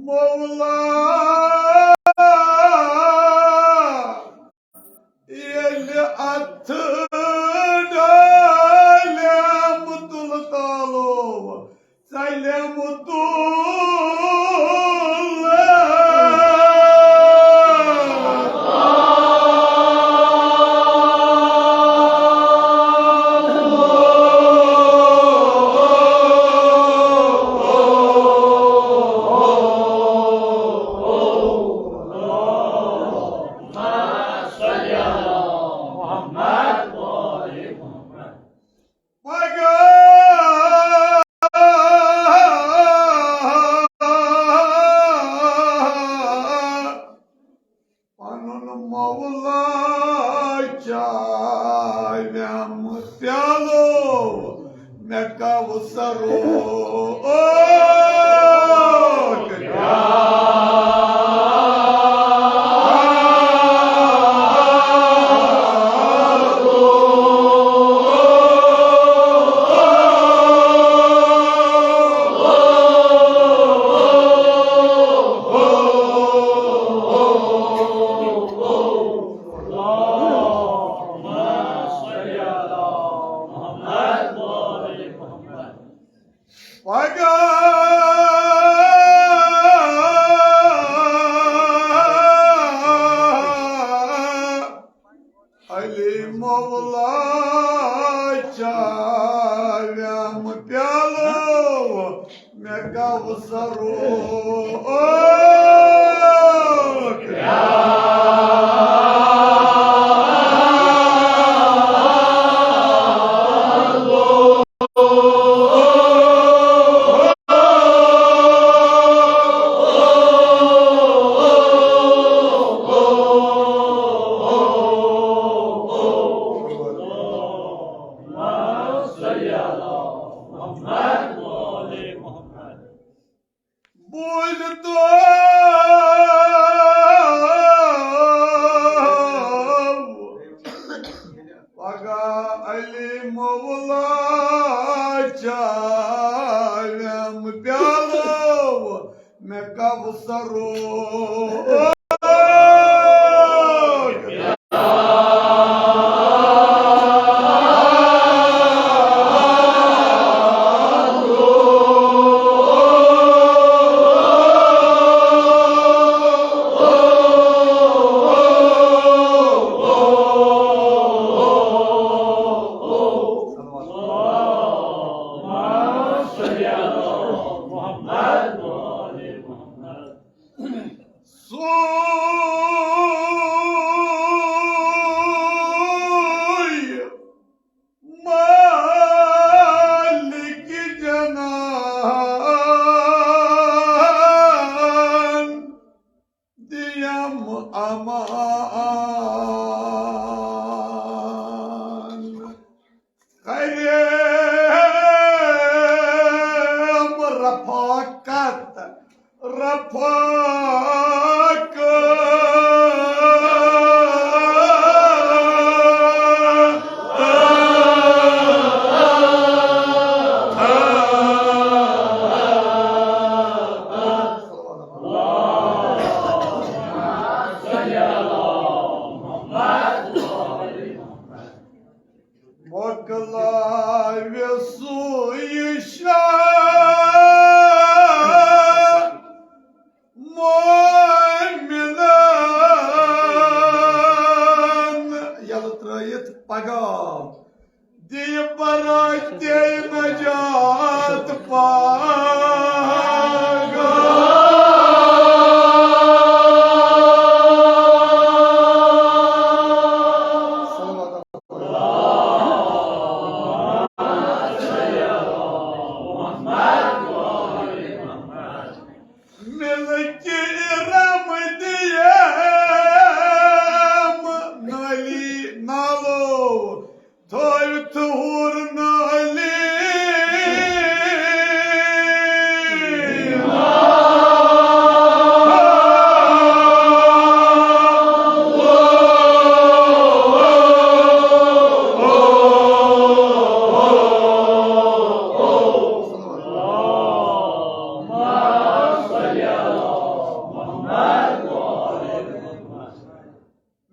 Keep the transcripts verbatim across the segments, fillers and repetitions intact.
مولا، ییٚلہِ اَتھٕ ڈالٮ۪م تُلہٕ تالو، ژَلٮ۪م تُلہٕ۔ پگاہ پنُن مولا چاویم پیالو، مےٚ کوثرو۔ پگاہ علی مولا چاویم پیالو، مےٚ کوثرو۔ بوٗزتو پگاہ علی مولا چاویم پیالو، مےٚ کوثرو۔ سُے مالک جنان دِیم امان۔ کریم رفاقت، رفاقت۔ مۄکلاوِ سُے شاہ مومنان۔ یلہٕ ترٲیِتھ پگاہ دِیہِ برکتِ نجات پاگاہ۔ ملکِ ارم دِیم نٲلی نالو، تھٲوِتھ ہُر نٲلی۔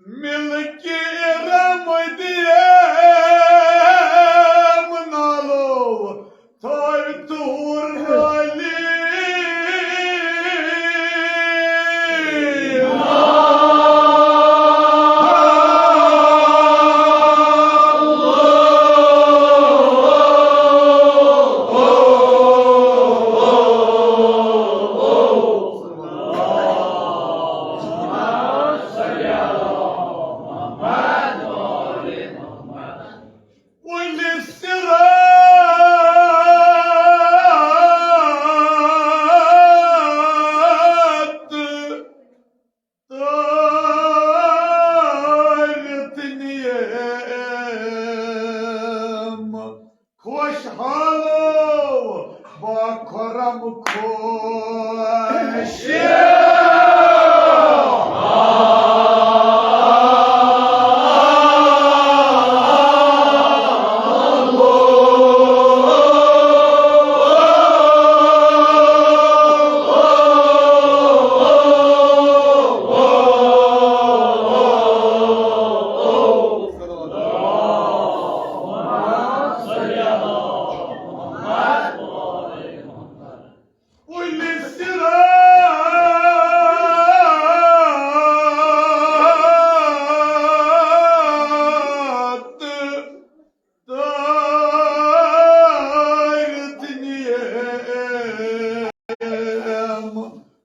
ملک ارم دیم نالو تھوڑ تور نالی۔ پُلہِ صِراط تٲرِتھ نِیم۔ خۄش حالو با خُرم خۄش۔ پُلہِ صِراط تٲرِتھ نِیم۔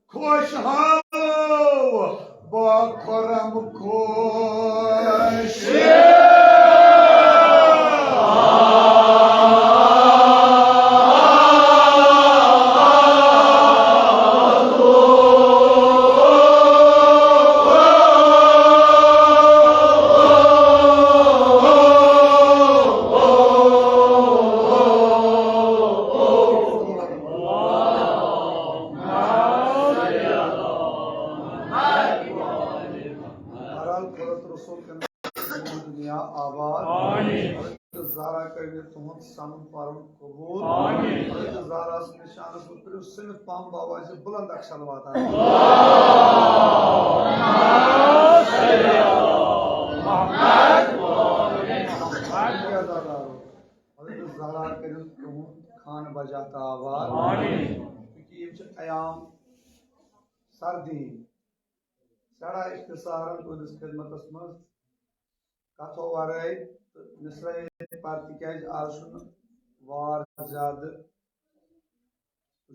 خۄش حالو با خُرم خۄش۔ بہرحال، حضرت رسول کریم دنیا آباد۔ آمین۔ حضرت زہرا کٔرِنۍ تُہُنٛد سَنُن پَرُن قبول۔ آمین۔ حضرت زہرا سٕنٛدِس شانَس منٛز کٔرِو سٔمِتھ پَمب آوازِ بُلنٛد اَکھ صلوات۔ حضرت زہرا کٔرِنۍ تُہُنٛد خانہٕ بجا تہٕ آباد۔ آمین۔ چونکہ یِم چھِ ایام سردی۔ سٮ۪ٹھاہ اختصارن تُہٕنٛدِس خدمتس منٛز کتھو ورٲے تہٕ مصرٲے پتہٕ، تِکیازِ آز چھُنہٕ وار زیادٕ، بہٕ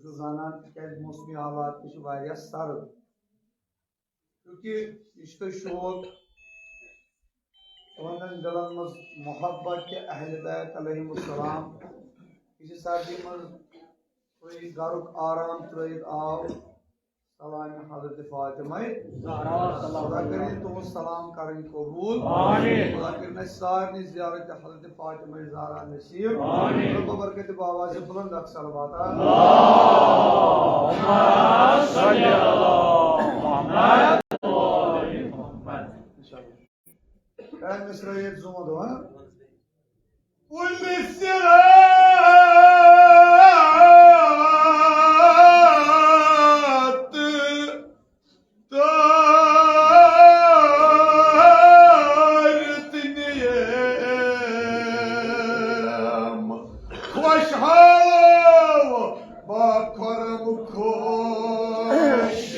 چھُس زانان، تِکیازِ موسمی حالات تہِ چھِ واریاہ سرد۔ چونکہ یہِ چھُ تۄہہِ شوق، تُہنٛدٮ۪ن دِلن منٛز محبت کہِ اہل بیت علیہم السلام، یہِ چھِ سردی منٛز تُہۍ گرُک آرام ترٲوِتھ آو سلام حضرت فاطمہ زہرا۔ خدا کٔرِنۍ تُہُنٛد سلام کرٕنۍ قبول۔ آمین۔ خدا کٔرِنۍ اَسہِ سارنٕے زیارت حضرت فاطمہ زہرا نصیب۔ آمین۔ رب برکت بابا سے بلند اکثر واتا۔ اللہم صل علی محمد۔ انشاءاللہ۔ اے مصرٲے ییٚتہِ زوٗن دو، ہاں؟ پُلہِ صِراط تٲرِتھ نِیم۔ خۄش حالو با خُرم خۄش۔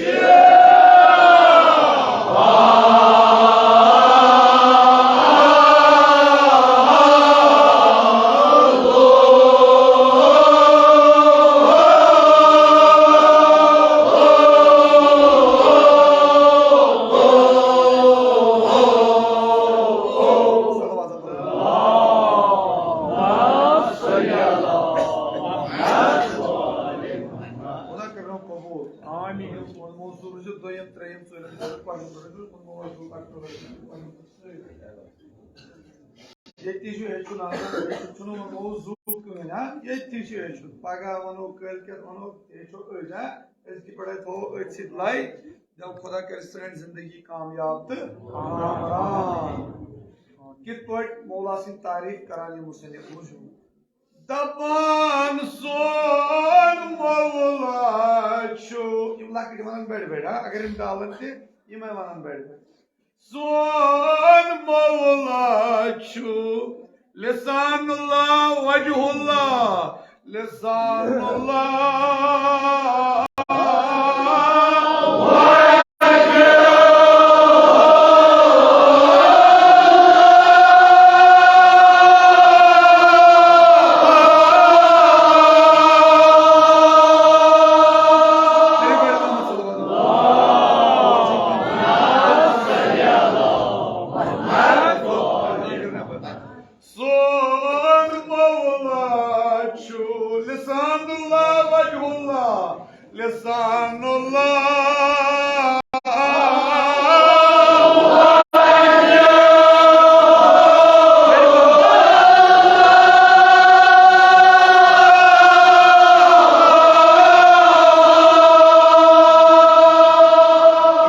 خدا کٔرِنو قبول۔ آمین۔ وۄنۍ موضوع روٗزِو دوٚیِم، ترٛیٚیِم، ژوٗرِم، پٲنٛژِم، پٲنٛژِم، پٲنٛژِم، پٲنٛژِم۔ ییٚتی چھُ ہیٚچھُن آسان، ہیٚچھُن چھُنہٕ وۄنۍ موضوع کٕہٕنۍ، ہا؟ ییٚتی چھُ ہیٚچھُن۔ پگاہ وَنو، کٲلۍ کٮ۪تھ وَنو، ہیٚچھو أزۍ، ہا؟ أزکہِ پٮ۪ٹھَے تھاوو أتھۍ سۭتۍ لَے۔ دَپو خۄدا کَرِ سٲنۍ زِندگی کامیاب تہٕ کامران۔ کِتھ پٲٹھۍ مولا سٕنٛدۍ تعریٖف کَران یہِ مُصنِف وٕچھِو۔ دَپان سون مولا چھُ، یِم لۄکٕٹۍ وَنان بٔڑۍ بٔڑۍ، ہا، اگر یِم ڈالَن تہِ، یِمَے وَنان بٔڑۍ بٔڑۍ۔ سون لسان اللہ، وجہ اللہ، لسان اللہ۔ سون مولا چھُ لسان اللہ، وجہ اللہ، لسان اللہ۔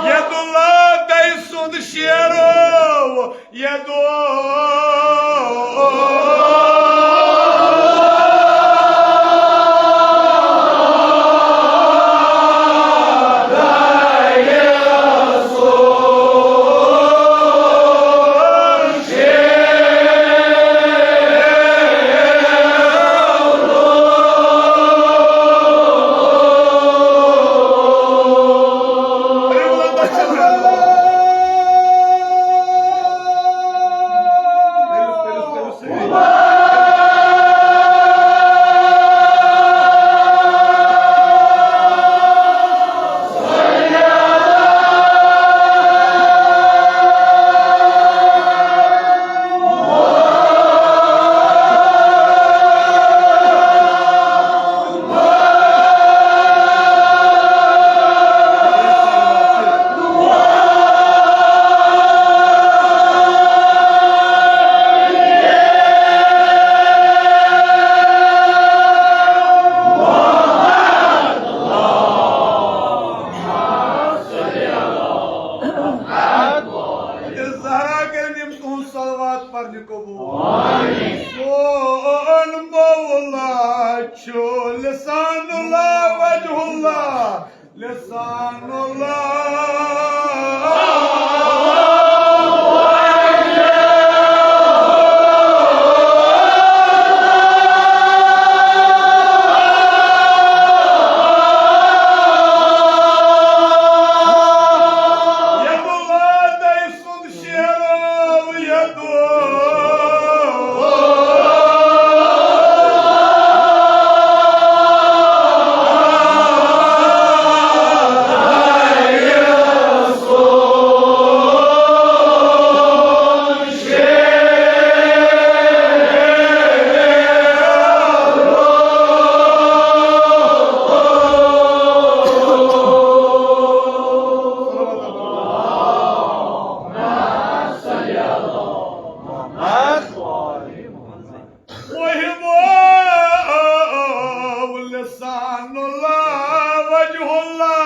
ید اللہ تۄہہِ سُنٛد شیرو، یدو۔ زہرا کٔرِنۍ یِم تُہُنٛد صلوات پرنہِ قبول۔ سون مولا چھُ لسان اللہ، وجہ اللہ، لسان اللہ۔ لسان اللہ، وجہ اللہ۔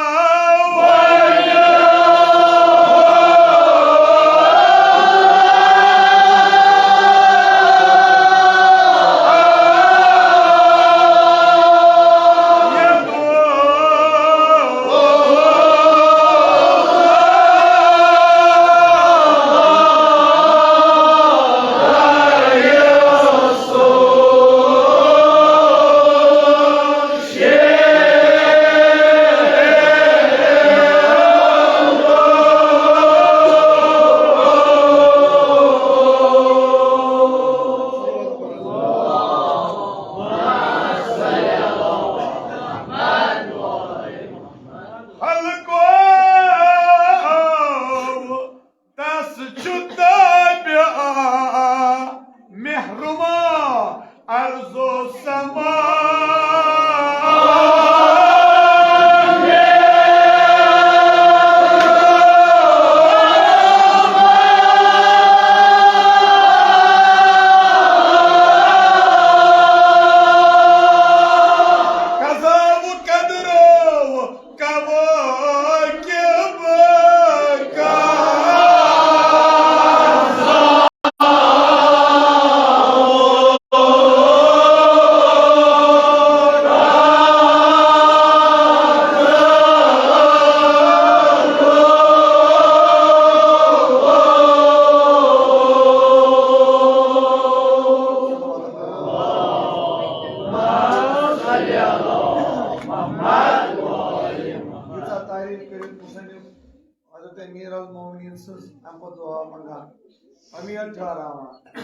تس چھُ تابع مہرما عرض و سما۔ قضا و قدر و کواکب کا تَمہِ پَتہٕ دُعا منٛگان، اُمید ٹھہراوان۔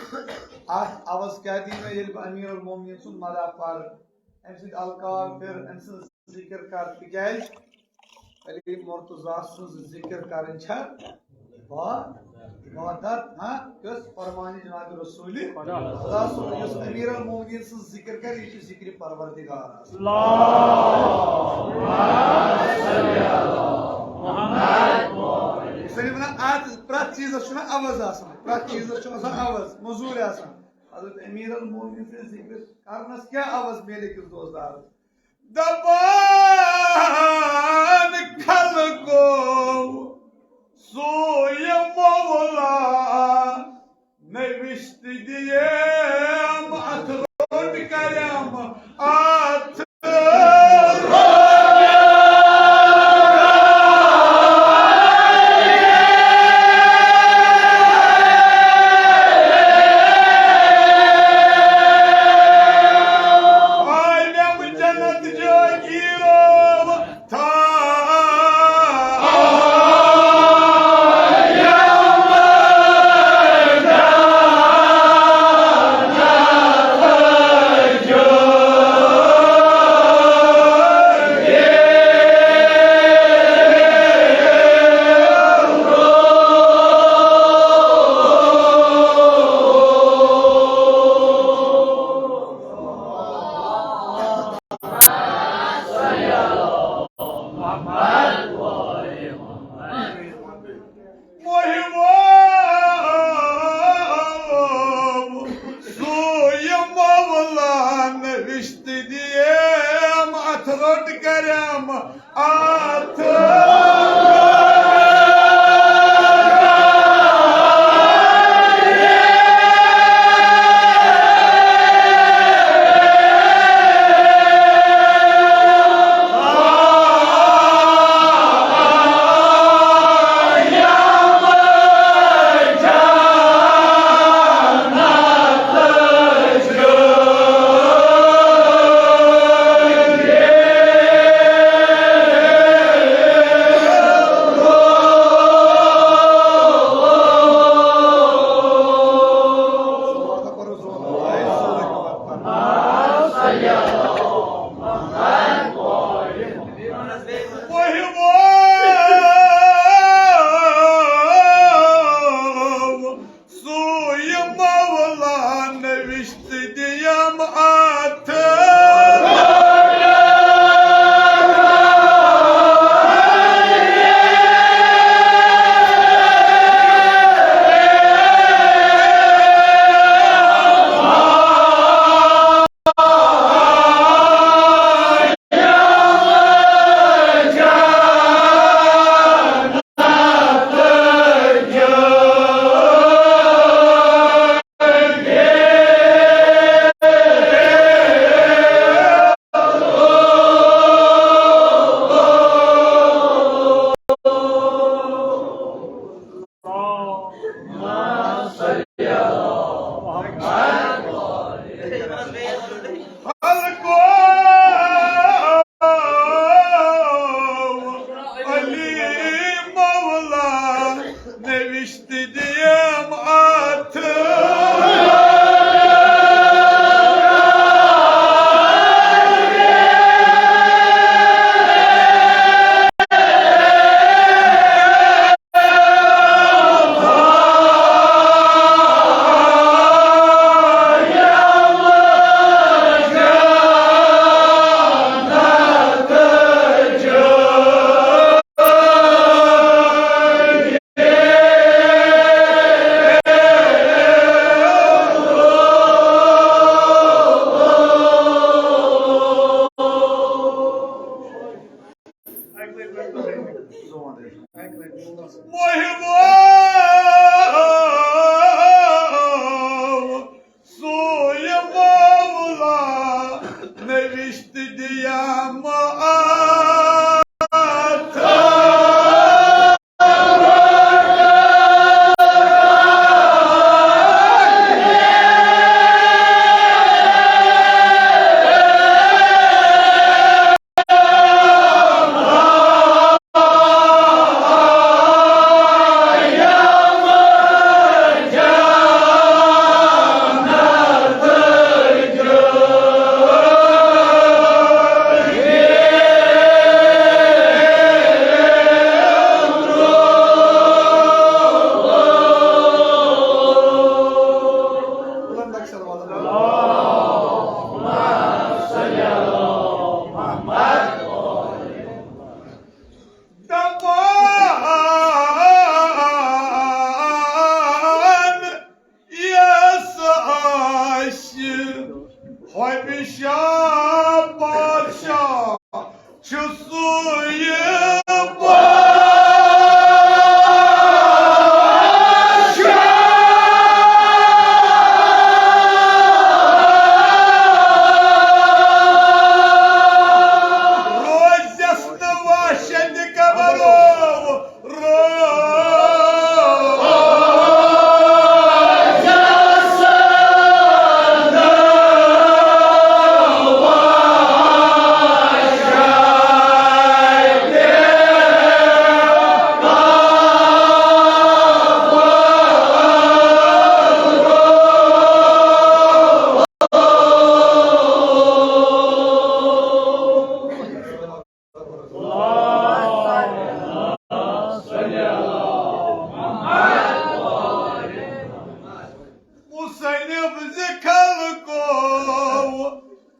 اَتھ عوض کیٛاہ دی مےٚ، ییٚلہِ بہٕ امیر المومنین سُنٛد مدح پَرٕ، أمۍ سٕنٛدۍ القاب پھِرٕ، أمۍ سٕنٛز ذِکِر کَرٕ؟ تِکیٛازِ علی مرتضیٰ سٕنٛز ذِکِر کَرٕنۍ چھےٚ با-، عبادت، ہاں، کٔژ فرمانہِ جناب رسول خدا صلی، یُس امیر المومنین سٕنٛز ذِکِر کَرِ، یہِ چھُ ذِکرِ پروردگار آسان۔ سٲری وَنان، اَتھ پرٛٮ۪تھ چیٖزَس چھُنہ عوض آسان، پرٛٮ۪تھ چیٖزَس چھُ آسان عوض، مٔزوٗرۍ آسان۔ حضرت امیر المومنین سٕنٛز ذِکرِ کَرنَس کیٛاہ عوض میلہِ أکِس دوستدارَس؟ دپان خلقو سوی مولا نوشت دیم اتھ روٹ کریم اتھ۔ آے مےٚ جنت جٲگیٖرو۔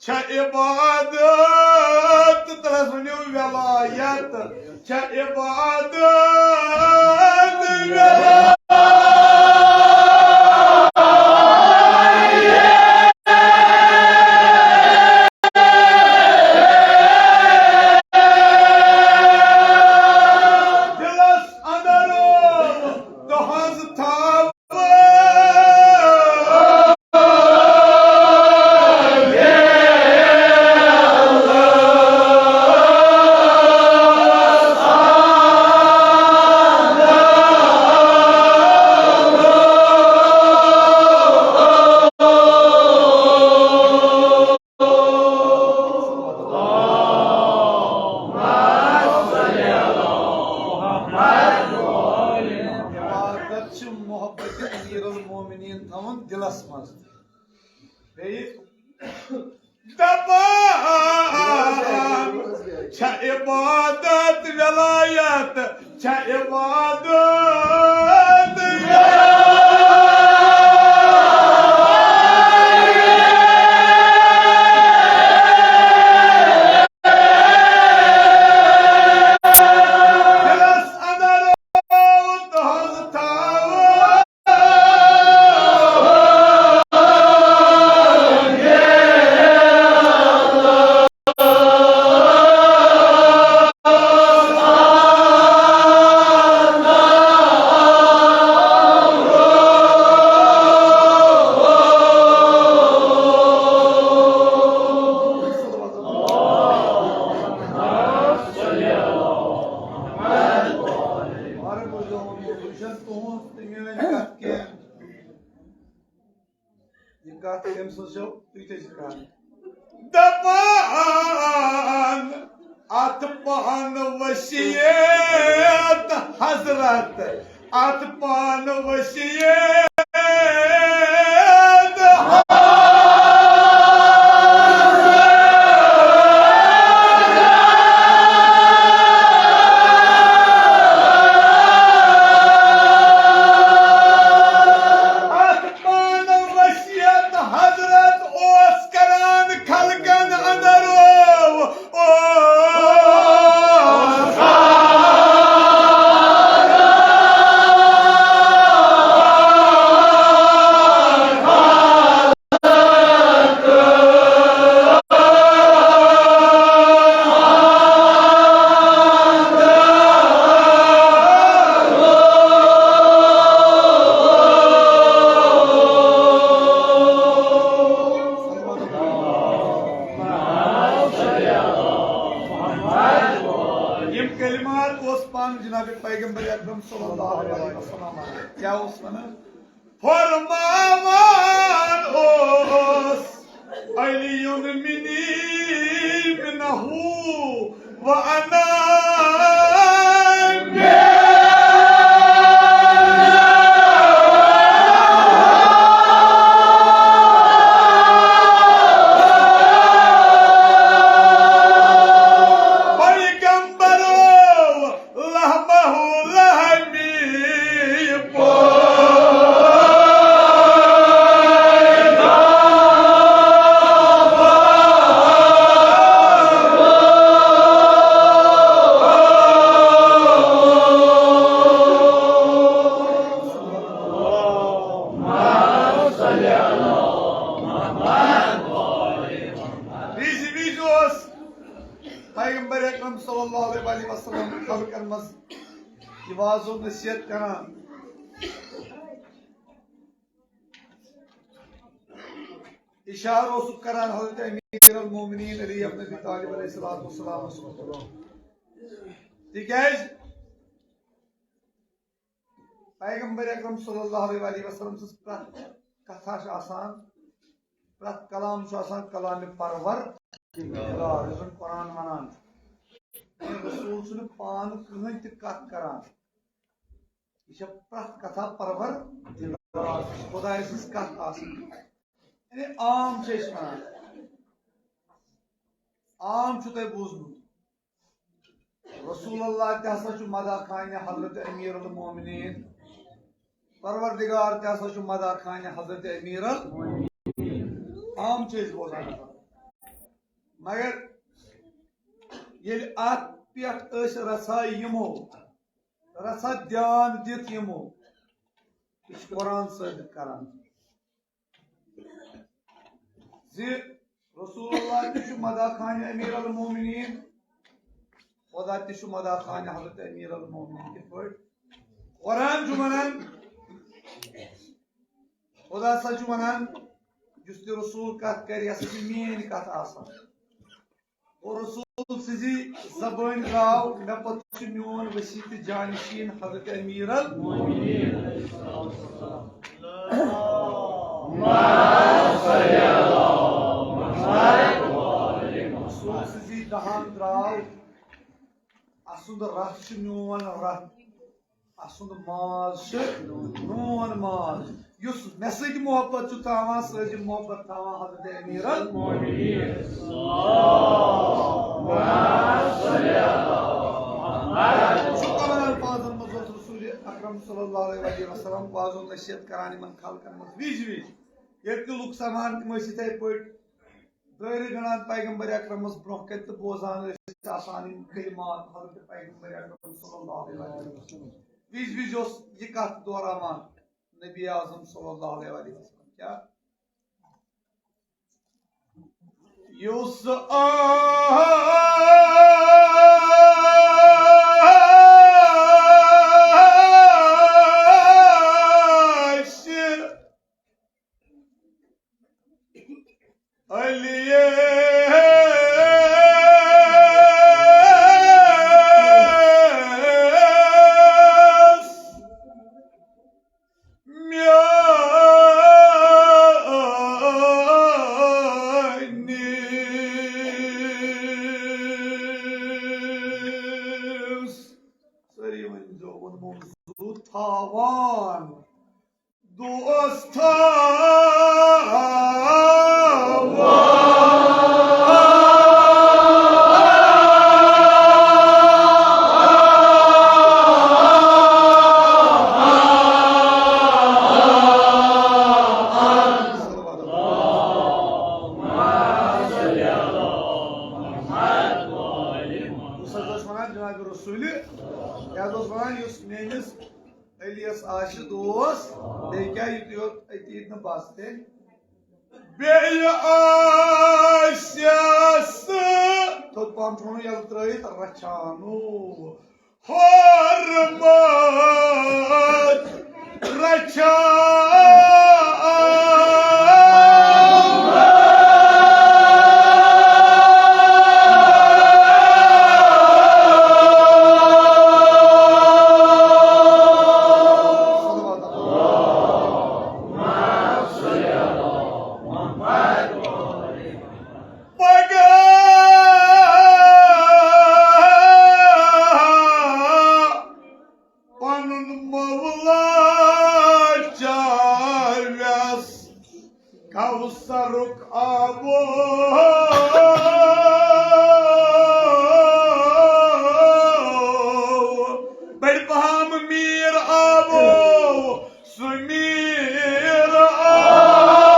چھےٚ عبادت، تہٕ تلس ؤنِو ولایت، چھےٚ عبادت ولایت۔ دلس اندر تہنٛز تھاو۔ عبادت چھِ محبت امیر المومنین تھاوُن دلس منٛز۔ بیٚیہِ دپان چھےٚ عبادت ولایت، چھےٚ عبادت ولایت۔ دلس اندر تہنٛز تھاوو۔ تُہٕنٛز تہٕ میٲنۍ کتھ کینٛہہ۔ یہِ کتھ کٔمۍ سٕنٛز چھو؟ تُہۍ کیٛاہ چھِو کران؟ دپان اتھ پان وسیعت حضرت، اتھ پان وسیعت اتھ پان وسیعت حضرت اوس کران خلقن اندر۔ یِم کلمات اوس پانہٕ جناب پیغمبر اکرم صلی اللہ علیہ وسلم ونان۔ کیٛاہ اوس ونان؟ فرماوان اوس علی منی منہ و انا پیغمبرو لحمہ لحمی۔ وِزِ وِزِ اوس پیغمبر اکرم صلی اللہ علیہ وسلم خلقن منٛز یہِ واعظ و نصیحت کران۔ اشارٕ اوسُکھ کران حضرت امیر المومنین علی ابن ابی طالب علیہ الصلوۃ والسلامس کُن۔ تِکیٛازِ پیغمبر اکرم صلی اللہ علیہ وسلم سٕنٛز پرٛٮ۪تھ کتھا چھِ آسان، پرٛٮ۪تھ کلام چھُ آسان کلامِ پرور دِگار، یُس زن قرآن ونان چھُ۔ رسول چھُنہٕ پانہٕ کٕہٕنۍ تہِ کتھ کران۔ یہِ چھےٚ پرٛٮ۪تھ کتھا پرور دِگار، خۄداے سٕنٛز کتھ آسان۔ یعنی عام چھِ أسۍ ونان، عام چھُ تۄہہِ بوٗزمُت۔ رسول اللہ تہِ ہسا چھُ مداح خانہِ حضرت امیر المومنین۔ پروردگار تہِ ہسا چھُ مداح خانہِ حضرت امیر ال-، عام چھِ أسۍ بوزان۔ مگر ییٚلہِ اتھ پٮ۪ٹھ أسۍ رژھا یِمو، رژھا دیان دِتھ یِمو، یہِ چھُ قرآن ثٲبت کران زِ رسول اللہ تہِ چھُ مداح خانہِ امیر المومنین، خدا تہِ چھُ مداح خانہِ حضرت امیر المومنین۔ کِتھ پٲٹھۍ؟ قرآن چھُ ونان، خدا ہسا چھُ ونان، یُس تہِ رسول کتھ کرِ، یہِ ہسا چھِ میٲنۍ کتھ آسان۔ اور رسول سٕنٛزِ زبٲنۍ درٛاو، مےٚ پتہٕ چھُ میون وصیت جانشین حضرت امیر المومنین۔ رسول سٕنٛزِ دہان درٛاو، اسُنٛد رتھ چھُ میون رتھ۔ اسُنٛد ماز چھُ میون ماز۔ یُس مےٚ سۭتۍ محبت چھُ تھاوان، سُہ ٲسۍ زِ محبت تھاوان حضرت امیر المومنین۔ شکرن الفاظن منٛز اوس رسول اکرم صلی اللہ علیہ وسلم وعظ و نصیحت کران یِمن خلقن منٛز وِزِ وِزِ۔ ییٚلہِ تہِ لُکھ سمان تِم ٲسۍ یِتھے پٲٹھۍ دٲیرٕ گنٛڈان پیغمبر اکرمس برونٛہہ کنہِ تہٕ بوزان ٲسۍ آسان یِم کلمات حضرت پیغمبر اکرم صلی اللہ علیہ وسلم۔ وِزِ وِزِ اوس یہِ کتھ دہراوان نبی اعظم صلی اللہ علیہ وسلم۔ کیٛاہ؟ یُس آسہِ علی یس میٲنِس۔ سٲری ؤنۍ زیو، ووٚنمو زُو تھاوان۔ دوست تھاوان۔ یُس حظ اوس وَنان جناب رسول، یہِ حظ اوس وَنان یُس میٲنِس علیس آسہِ دوست، بیٚیہِ کیٛاہ، یُتُے یوت أتی نہٕ بس تیٚلہِ۔ بیٚیہِ آسٮ۪س تھوٚد پہم چھُ وَنُن یَلہٕ ترٛٲیِتھ رَچھانو۔ حرمت رَچھان۔ پگاہ پنُن مولا چاویس کوثرُک آبو۔ بڑِ پہم میٖر آبو، سُہ میٖر آبو۔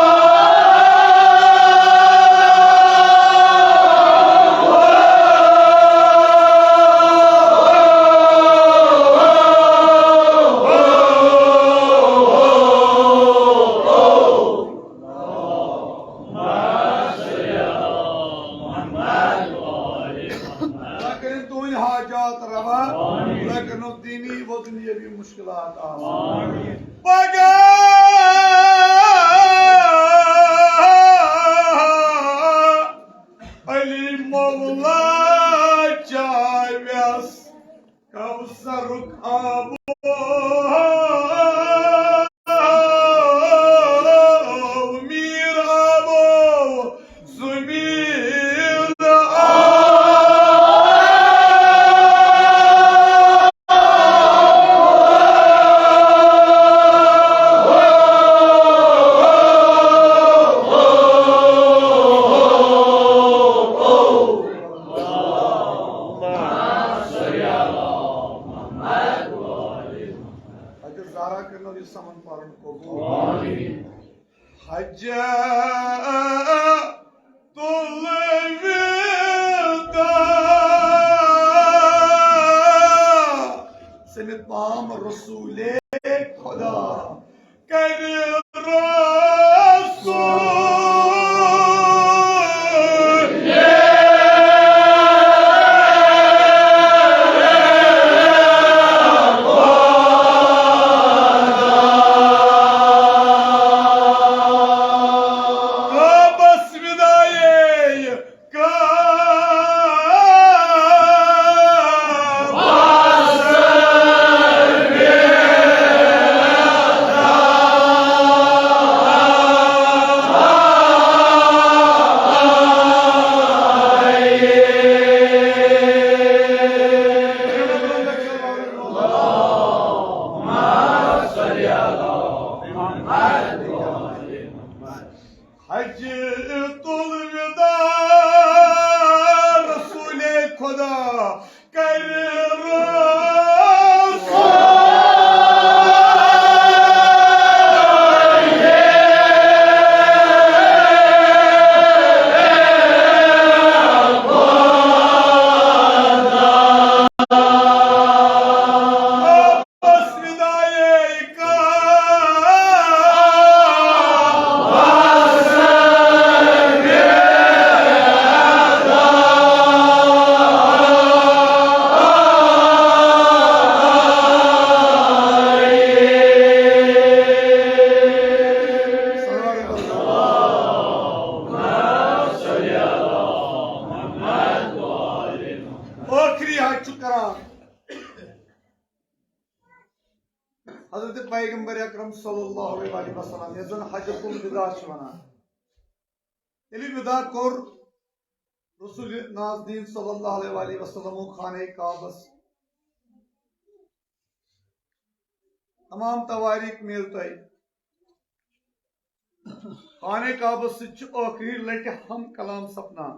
خدا کٔرِن تُہٕنٛدۍ حاجات روا، خدا کٔرِنو دینی و دُنیٲوی مُشکلات آسان۔ پگاہ علی مولا چاویس کوثرُک آبو، میٖر آبو، سُہ میٖر آبو۔ حضرت زہرا کٔرِنو یہِ سمن پرُن قبول۔ آمین۔ حجت الوداع حجۃ الوداع رسول خدا کرِ ٲخری حج چھُ کران حضرت پیغمبر اکرم صلی اللہ علیہ وآلہ وسلم، یتھ زن حجۃ الوداع چھِ ونان۔ ییٚلہِ وِدا کوٚر رسول نازنیٖن صلی اللہ علیہ وآلہ وسلم خانہ کعبس، تمام تواریخ میل تۄہہِ۔ خانہ کعبس سۭتۍ چھُ ٲخری لٹہِ ہم کلام سپدان۔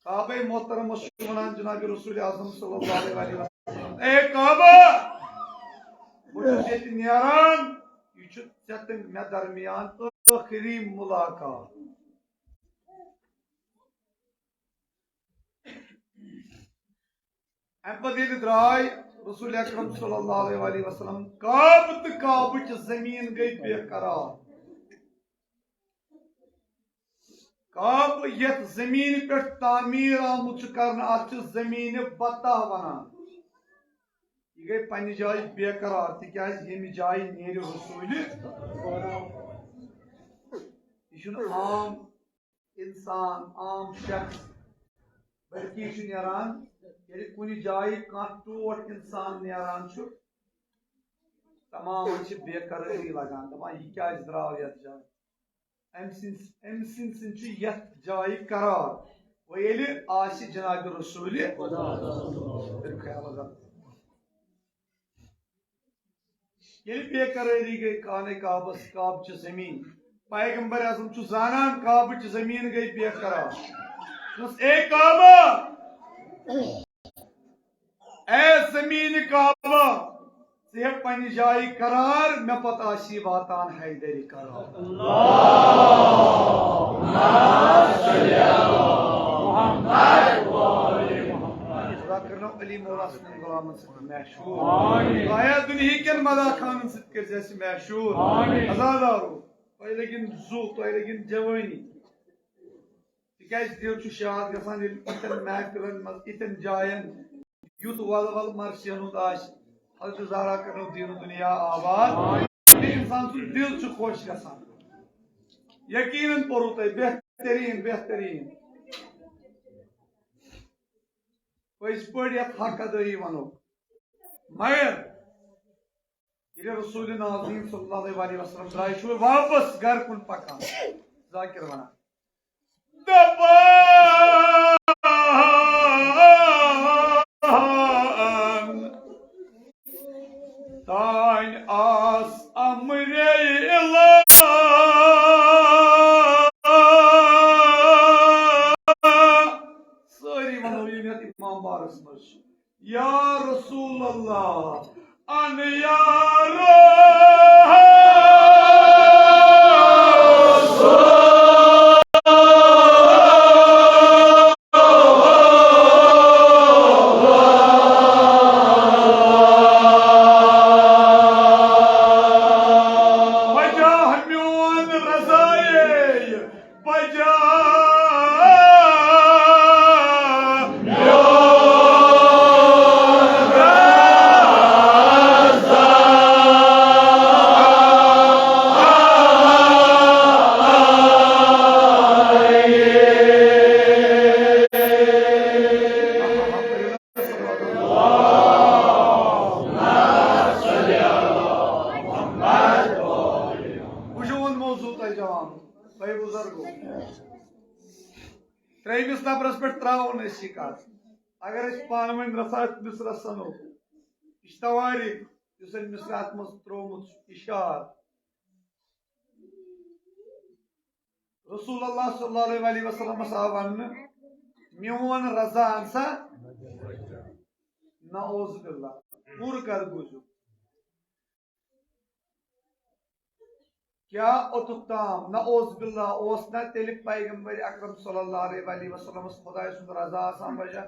کعبہ محترمس چھُ ونان جناب رسول اعظم صلی اللہ علیہ وسلم، اے کعبہ، بہٕ چھُس ییٚتہِ نیران، یہِ چھُ ژےٚ تہٕ مےٚ درمیان ٲخری ملاقات۔ امہِ پتہٕ ییٚلہِ درٛاے رسول اکرم صلی اللہ علیہ وآلہ وسلم، کعبہٕ تہٕ کعبٕچ زمین گٔے بے قرار۔ کعبہٕ یتھ زمینہِ پٮ۪ٹھ تعمیٖر آمُت چھُ کرنہٕ، اتھ چھِ زمینہِ بتاہ ونان۔ یہِ گٔے پننہِ جایہِ بے قرار، تِکیازِ ییٚمہِ جایہِ نیرِ رسوٗلہِ، یہِ چھُنہٕ عام انسان، عام شخص، بلکہِ یہِ چھُ نیران، ییٚلہِ کُنہِ جایہِ کانٛہہ ٹوٹھ انسان نیران چھُ، تمامن چھِ بے قرٲری لگان، دپان، یہِ کیازِ درٛاو یتھ جایہِ؟ أمۍ سٕنٛدۍ، أمۍ سٕنٛدۍ سٕنٛدۍ چھُ یتھ جایہِ قرار۔ وۄنۍ ییٚلہِ آسہِ جناب رسول، خیال حظ۔ ییٚلہِ بے قرٲری گٔے خانہ کعبس، کعبہٕ چہِ زمین، پیغمبر اعظم چھُ زانان کعبہٕ چہِ زمین گٔے بے قرار۔ دوٚپُس، اے کعبہ، اے زمین کعبہ، ژٕ ہیٚکھ پننہِ جایہِ قرار، مےٚ پتہٕ آسی واتان حیدر قرار۔ خدا کرنو علی مولا سٕنٛدٮ۪ن غلامن سۭتۍ مشہوٗر۔ آیا دُنہیٖکٮ۪ن مداح خانن سۭتۍ کٔرۍ زِ اَسہِ مشہوٗر۔ عزادارو، تۄہہِ لٔگِن زُو، تۄہہِ لٔگِن جوٲنی۔ تِکیازِ دِل چھُ شاد گژھان، ییٚلہِ یِتھٮ۪ن محفلن منٛز، یِتھٮ۪ن جاین یُتھ ولول مرثین ہُنٛد آسہِ۔ حضرت زہرا کرنو دیٖن و دُنیا آباد۔ بیٚیہِ انسان سُنٛد دِل چھُ خۄش گژھان۔ یقیناً پوٚرُو تۄہہِ بہتریٖن، بہتریٖن۔ پٔزۍ پٲٹھۍ یَتھ حق ادٲیی وَنو۔ مگر ییٚلہِ رسول نازنیٖن صلی اللہ علیہ وسلم درٛاے، چھُ وۄنۍ واپس گرٕ کُن پکان۔ ذاکر وَنان، دپان، تانۍ آس امرے الا۔ سٲری ونو یہِ یتھ امام بارس منٛز چھُ۔ یا رسول اللہ، ان یا رسول۔ بجا میون رضایے، بجا میون رضا۔ وٕچھِو وۄنۍ موضوع تۄہہِ جوان، تۄہہِ بُزرگو۔ ترٛیٚیمِس نفرس پٮ۪ٹھ ترٛاوو نہٕ أسۍ یہِ کتھ۔ اگر أسۍ پانہٕ ؤنۍ رژھا أتھۍ مصرعس سنو، یہِ چھِ تواریٖخ، یُس أمۍ مصرعس منٛز ترٛوومُت چھُ اِشارٕ۔ رسول اللہ صلی اللہ علیہ وآلہ وسلمس آو وننہٕ، "میون رضا ان سا؟" نعوذ باللہ۔ پوٗرٕ کتھ بوٗزِو۔ کیٛاہ اوٚتُتھ تام، نعوذ باللہ، اوس نہ تیٚلہِ پیغمبر اکرم صلی اللہ علیہ وآلہ وسلمس خداے سُنٛد رضا آسان بجا؟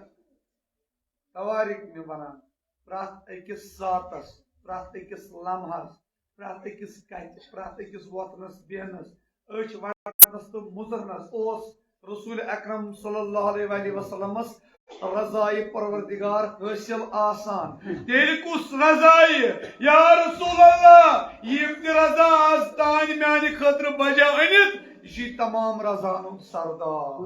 توارِکھ مےٚ ونان، پرٛٮ۪تھ أکِس ساتس، پرٛٮ۪تھ أکِس لمحس، پرٛٮ۪تھ أکِس کتھِ، پرٛٮ۪تھ أکِس وۄتھنس بیہنس، أچھ وٹنس تہٕ مُژرنس اوس رسول اکرم صلی اللہ علیہ وآلہ وسلمس رضائے پروردگار حٲصِل آسان۔ تیٚلہِ کُس رضائے؟ یا رسول اللہ، یِم تہِ رضا آز تانۍ میانہِ خٲطرٕ بجا أنِتھ، یہِ چھُ تمام رضاہن ہُنٛد سردار۔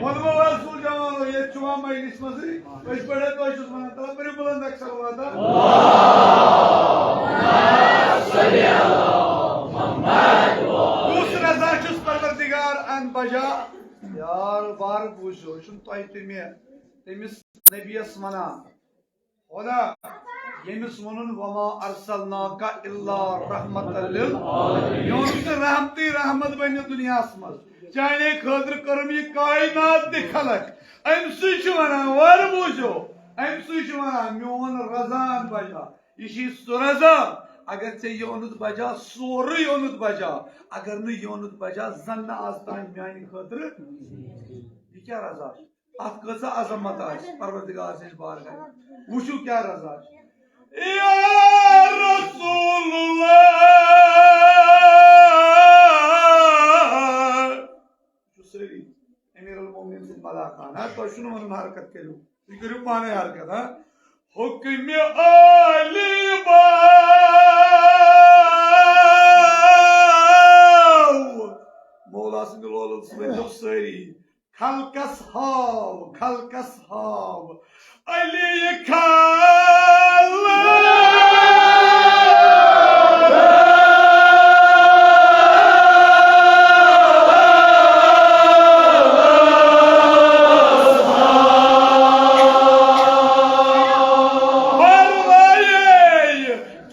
ووٚنمو حظ سُہ جوانو، ییٚتہِ چھُ وۄنۍ مجلس منٛزٕے۔ أسۍ پٲٹھۍ تۄہہِ چھُس وَنان، تَلہٕ کٔرِو بُلند اکثر واتان۔ کُس رضا چھُس پروردگار اَن بجا؟ یار، بار بوٗزِو، یہِ چھُنہٕ تۄہہِ تہٕ مےٚ، تٔمِس نبیَس وَنان۔ خدا، ییٚمِس ووٚنُن، "وما ارسلناک الا رحمت للعالمین"، یوٚن ژٕ رحمتٕے رحمت بٔنِتھ دُنیاہَس منٛز۔ چانے خٲطرٕ کٔرٕم یہِ کائنات تہِ خلق۔ أمۍ سٕے چھُ وَنان، وَر بوٗزِو، أمۍ سٕے چھُ وَنان، "میون رضا اَن بجا۔" یہِ چھُے سُہ رضا، اگر ژےٚ یہِ اوٚنُتھ بجا، سورُے اوٚنُتھ بجا۔ اگر نہٕ یہِ اوٚنُتھ بجا، زَن نہٕ آز تام میانہِ خٲطرٕ۔ یہِ کیٛاہ رضا چھُ؟ اَتھ کۭژاہ عظمت آسہِ پروردگار سٕنٛزِ بارگاہہِ۔ وٕچھِو کیٛاہ رضا چھُ۔ یا رسول اللہ، چھُ سٲری امیر المومنین سٕنٛدۍ مداح خان، ہا، تۄہہِ چھُنہٕ وَنُن حرکت کٔرِو، تُہۍ کٔرِو پانے حرکت، ہا۔ حُکمِ عٲلی باو، مولا سٕنٛدِ لولہٕ سۭتۍ ؤنۍتو سٲری، خلقس ہاو، خلقس ہاو۔ علی خان۔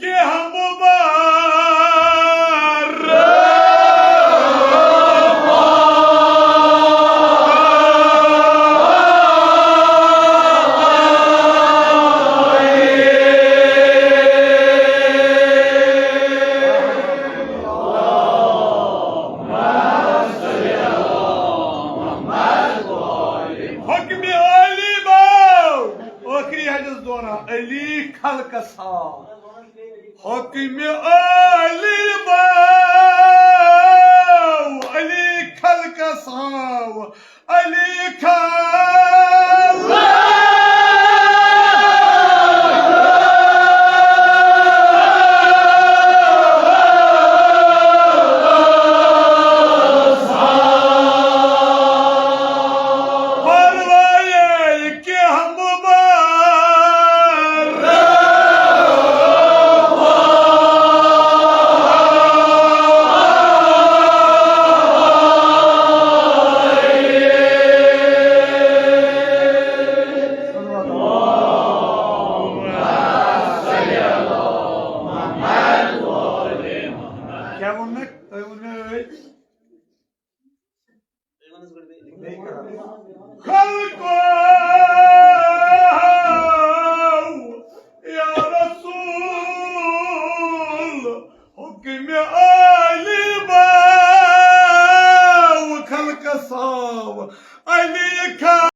کینٛہہ مُبارک۔ حُکمِ عٲلی باو۔ ٲخری حجس دوران علی خلقس ہاو۔ حُکمِ عٲلی باو، علی خلقس ہاو، علی خلقس۔ پروایے کینٛہہ مُبارک۔ کیٛاہ ووٚن مےٚ؟ تۄہہِ ووٚن مےٚ أدۍ۔ خلقو یا رسول، حُکمِ عٲلی باو خلقس ہاو علی خان۔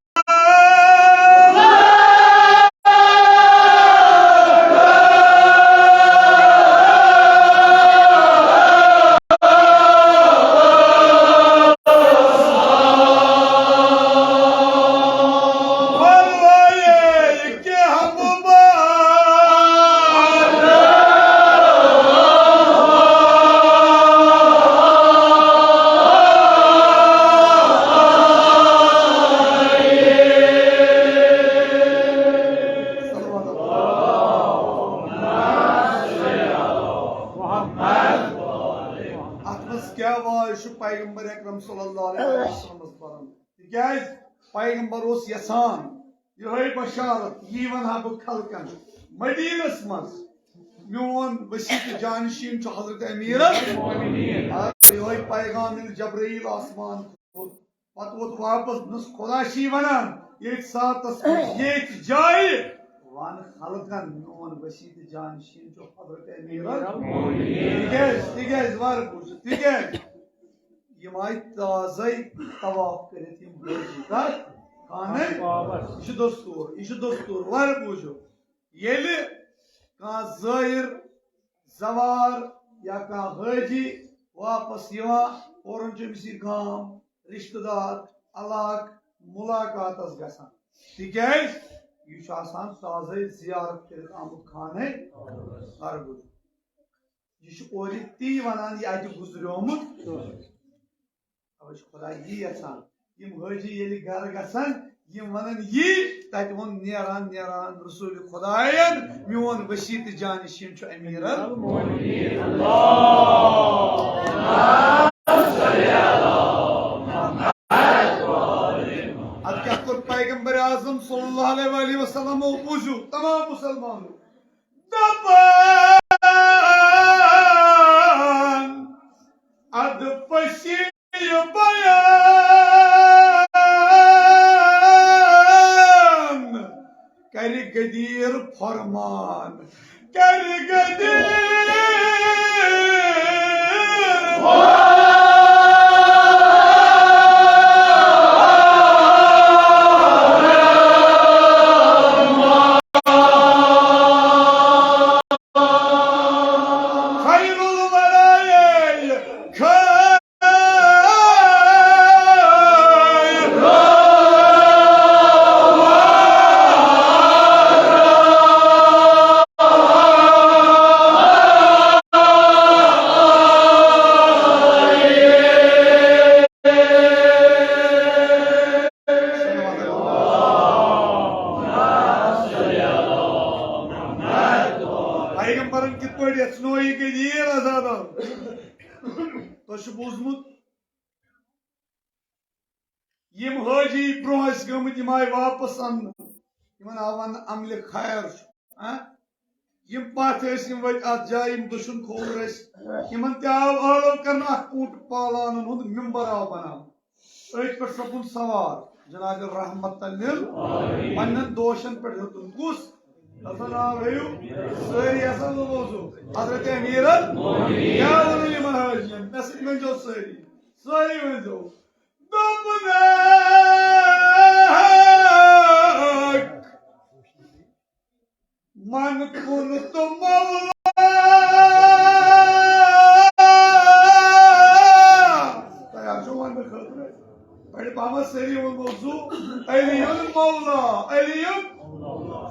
اتھ منٛز کیٛاہ واے چھُ پیغمبر اکرم صلی اللہ علیہ وسلمس پران؟ تِکیٛازِ پیغمبر اوس یژھان یِہوٚے بشارت، یی ونہٕ ہا بہٕ خلقن مدیٖنس منٛز۔ میون وسیع تہٕ جانشین چھُ حضرت امیر المومنین۔ آ، یِہوٚے پیغام ییٚلہِ جبرائیل آسمان کھوٚت، پتہٕ ووت واپس، دوٚپنس، خدا چھی ونان، ییٚتھۍ ساتس پٮ۪ٹھ ییٚتھۍ جایہِ ون خلقن، میون وسیع تہٕ جانشین چھُ حضرت امیر المومنین۔ تِکیازِ، تِکیازِ، وارٕ بوٗزِو، تِکیازِ یِم آیہِ تازَے طواف کٔرِتھ یِم حٲجی کَتھ خانَے۔ یہِ چھُ دستوٗر، یہِ چھُ دستوٗر، وَرٕ بوٗزِو۔ ییٚلہِ کانٛہہ زٲیِر، زوار یا کانٛہہ حٲجی واپس یِوان، فوراً چھُ أمِس یہِ گام، رِشتہٕ دار، علاقہٕ مُلاقاتَس گژھان، تِکیٛازِ یہِ چھُ آسان تازَے زیارت کٔرِتھ آمُت خانَے۔ وَرٕ بوٗزِو۔ یہِ چھُ اورٕ تی وَنان، یہِ اَتہِ گُزریومُت۔ اَوَے چھُ خۄدا یی یَژھان۔ یِم حٲجی ییٚلہِ گَرٕ گژھن، یِم وَنن یی، تَتہِ ووٚن نیران نیران رسول خۄدایَن، میون وسیع تہٕ جانشین چھُ امیر المومنین۔ اَدٕ کیٛاہ کوٚر پیغمبر اعظم صلی اللہ علیہ وآلہ وسلمو؟ بوٗزِو تمام مُسلمانو۔ دپان، ادٕ پٔشی بیان، کرِ غدیر فرمان، کرِ غدیر فرمان۔ خیر الورا۔ پیغمبرن کِتھ پٲٹھۍ یژھنو یہِ غدیر عذابن؟ تۄہہِ چھُ بوٗزمُت، یِم حٲجی برونٛہہ ٲسۍ گٔمٕتۍ، یِم آیہِ واپس اننہٕ، یِمن آو وننہٕ عملِ خیر چھُ، ہاں؟ یِم پتھ ٲسۍ، یِم ؤتھۍ اتھ جایہِ، یِم دٔچھُن کھووُر ٲسۍ، یِمن تہِ آو آلو کرنہٕ، اکھ اوٗنٹ پالانن ہُنٛد ممبر آو بناونہٕ۔ أتھۍ پٮ۪ٹھ سپُد سوار جناب رحمت لِل، پننٮ۪ن دوشن پٮ۪ٹھ ہیوٚتُن۔ کُس؟ ہسا ناو ہیٚیِو سٲری، ہسا بوزو۔ حضرت امیر ال-، کیٛاہ ووٚنُن یِمن حٲجین؟ مےٚ سۭتۍ ؤنۍزیو سٲری، سٲری ؤنۍزیو۔ دوٚپنَکھ، من کُن تہٕ مولا۔ تیار چھُو وننہٕ خٲطرٕ؟ بڑِ پہمتھ سٲری ووٚن موضوع، علی مولا، علی،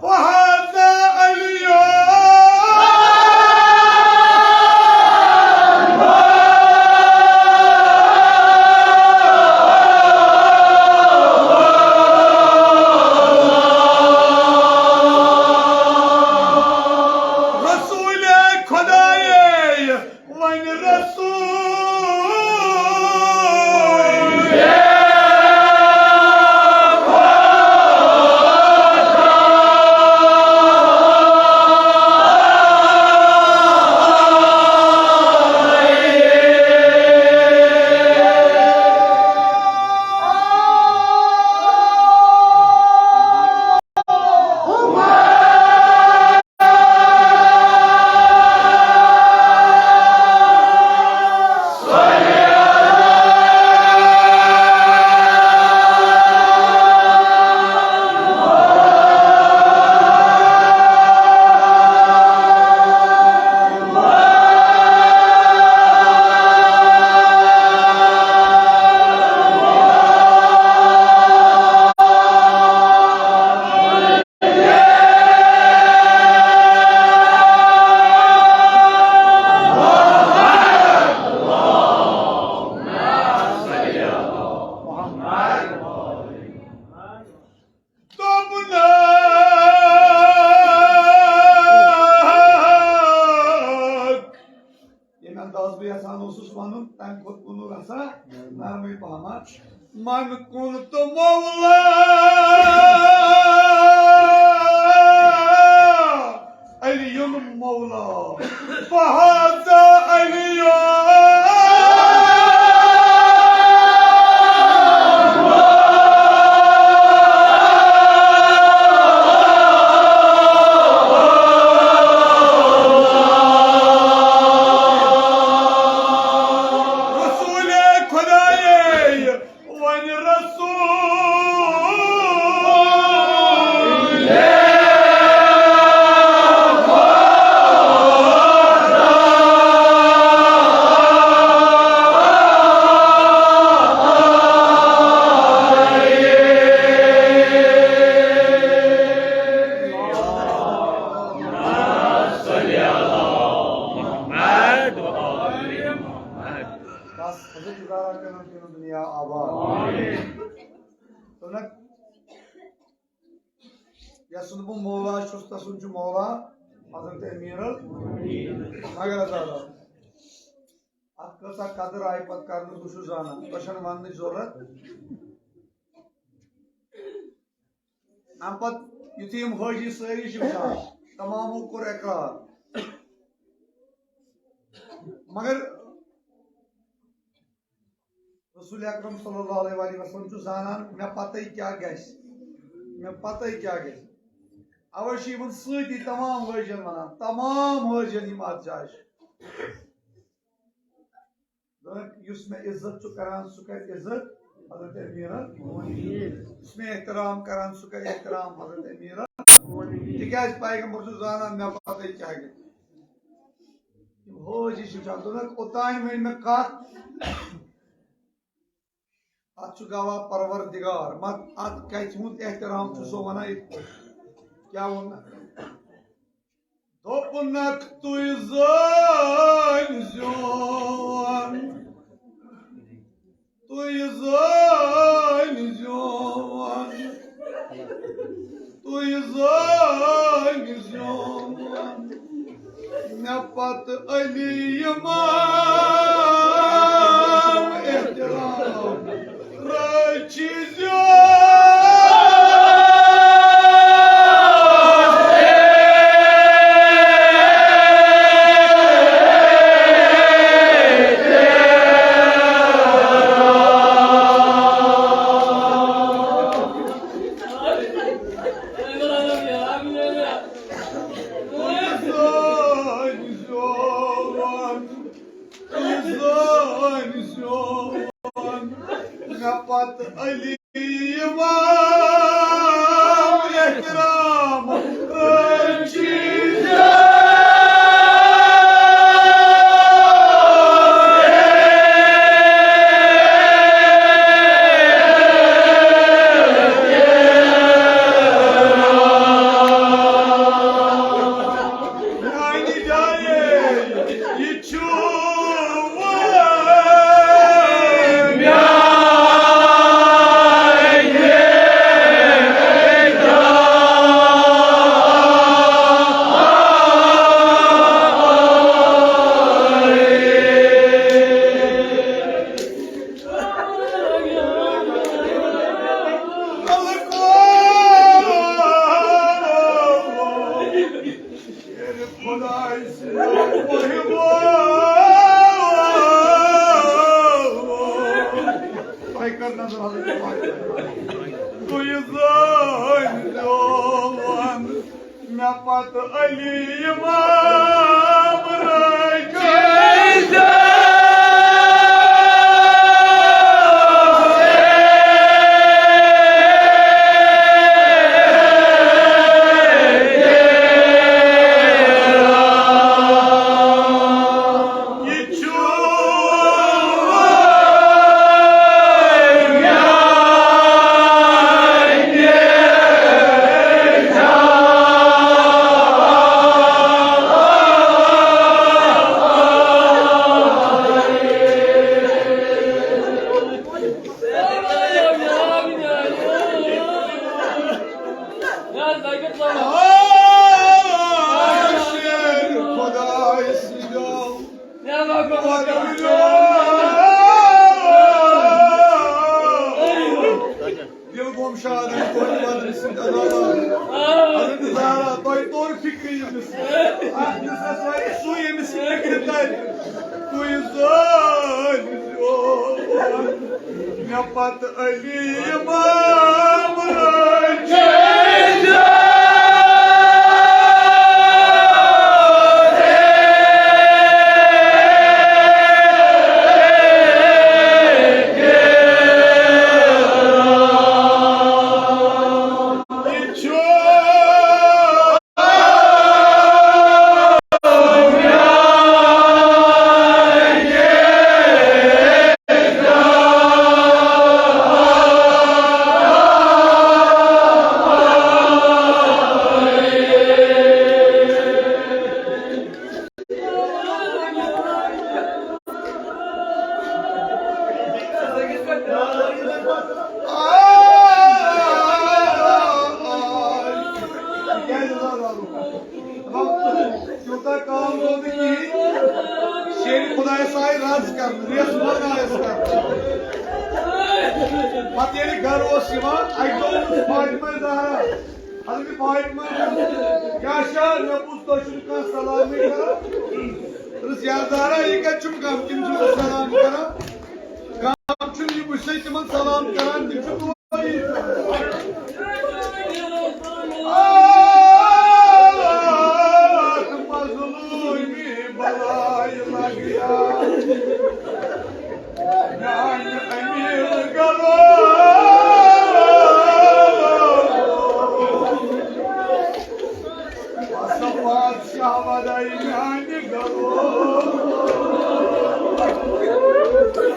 فہذا علی۔ رسول خدایے، وۄنۍ رسول۔ دوٚپنَکھ، ییٚمہِ انداز بہٕ یژھان اوسُس وَنُن، تَمہِ کھۄتہٕ ووٚنُن رژھا نرمٕے پہمتھ۔ من کُن تہٕ مولا علی المولى، فهذا اليوم. رسول خداے، وۄنۍ رسول۔ بس، حضرت گزارا کرن تیرو دنیا آباد۔ تو نہ، یس سُنٛد بہٕ مولا چھُس، تسُنٛد چھُ مولا حضرت امیر ال-، مگر حضرت، اتھ کۭژاہ قدر آیہِ پتہٕ کرنہٕ، بہٕ چھُس زانان، تۄہہِ چھَنہٕ وننٕچ ضروٗرت۔ اَمہِ پتہٕ یُتھُے یِم حٲجی سٲری چھِ وٕچھان، تمامو کوٚر اقرار۔ مگر رسول اکرم صلی اللہ علیہ وآلہ وسلم چھُ زانان مےٚ پتے کیٛاہ گژھِ، مےٚ پتے کیٛاہ گژھِ۔ اوے چھُ یِمن سۭتی تمام حٲجین ونان، تمام حٲجین یِم اتھ جایہِ چھِ۔ دوٚپُن، یُس مےٚ عزت چھُ کران، سُہ کرِ عزت حضرت امیرن۔ یُس مےٚ احترام کران، سُہ کرِ احترام حضرت امیرن۔ تِکیٛازِ پیغمبر چھُ زانان مےٚ پتے کیٛاہ گژھِ۔ یِم حٲجی چھِ وٕچھان، دوٚپُن، اوٚتام ؤنۍ مےٚ کَتھ۔ اَتھ چھُ گواہ پروردگار، مت اَتھ کَتھِ ہُنٛد احترام چھُ سُہ وَنان یِتھ پٲٹھۍ۔ کیٛاہ ووٚن؟ دوٚپُنکھ، تُہۍ زٲنۍ زیون، تُہۍ زٲنۍ زیون، تُہۍ زٲنۍ زیون۔ مےٚ پتہٕ علی امام احترام رٔچھِ زیو۔ مےٚ پتہٕ علی امام احترام رٔچھِ۔ میانہِ جایہِ یہِ چھُ وۄنۍ میانہِ۔ تُہۍ کٔر نظر حضرت، تُہۍ زٲنۍ زیون۔ مےٚ پتہٕ علی امام رٔچھِ۔ یہِ چھُ اکھ یُس ہسا یہِ سُے ییٚمِس یہِ فِکرِ تَرِ۔ تُہۍ زٲنۍ زیو مےٚ پتہٕ علی امام رٲچھِتھ۔ تیوٗتاہ کال گوٚو نہٕ کِہیٖنۍ۔ شیرِ خۄدایَس آیہِ رَز کَرنہٕ، ریٚژھ بۄن آیَس کَرنہٕ۔ پَتہٕ ییٚلہِ گَرٕ اوس یِوان، اَکہِ دۄہ ووٚنُس فاطمہ زہرا، حضرت فاطمہ، کیٛاہ چھا؟ مےٚ بوٗز تُہۍ چھِو نہٕ کانٛہہ سلامٕے کران۔ دوٚپُس، یا زہرا، یہِ کَتہِ چھُم غم؟ تِم چھِو نہٕ سلام کران۔ غم چھُم یہِ، بہٕ چھُسَے تِمن سلام کران، تِم چھِ دُعا یی کران۔ آ، مظلومی بلاے لگیا۔ میانہِ امیر گرو۔ بس بادشاہ وداے میانہِ گرو۔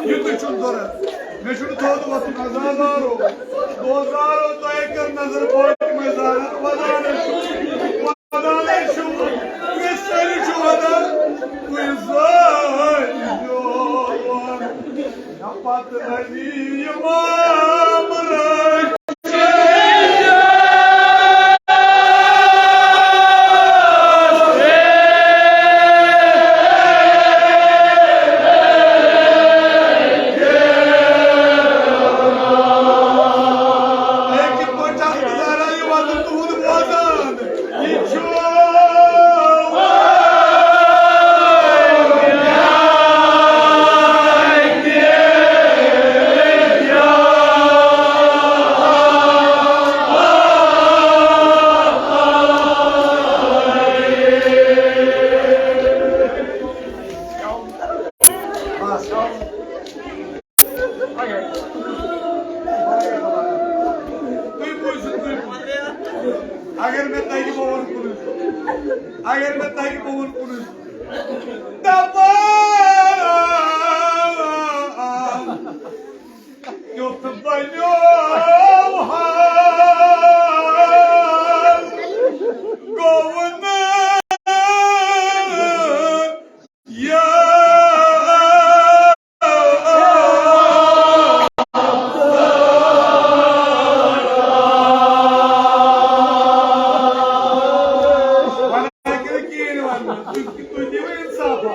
یہِ تہِ چھُم ضروٗرت۔ مےٚ چھُنہٕ تھوٚد وۄتھُن، عزادارو۔ دوستارو، تۄہہِ کٔر نظر فاطمہ زہرا، ودانے چھُ۔ ودانے چھُ، مےٚ سٲری چھُ ودان، تُہۍ زٲنۍ زیون۔ نہ پتہٕ علی امام رٲچھِتھ۔ ہے، کِتھ پٲٹھۍ چھِ اَتھ گُزاران یہِ وَدُن تُہُنٛد بوزان؟ یہِ چھُ تُہۍ بوٗزِو، تُہۍ بوٗزِو۔ اگر مےٚ تَگہِ، بہٕ وَنہٕ کُنُے زوٚن۔ اگر مےٚ تَگہِ، بہٕ وَنہٕ کُنُے زوٚن۔ دَپان کیُتھ بنیو حال، گوٚو نہٕ یا وَنان کِنہٕ کِہیٖنۍ وَننہٕ؟ تُہۍ، تُہۍ دِیِو اِنصافا؟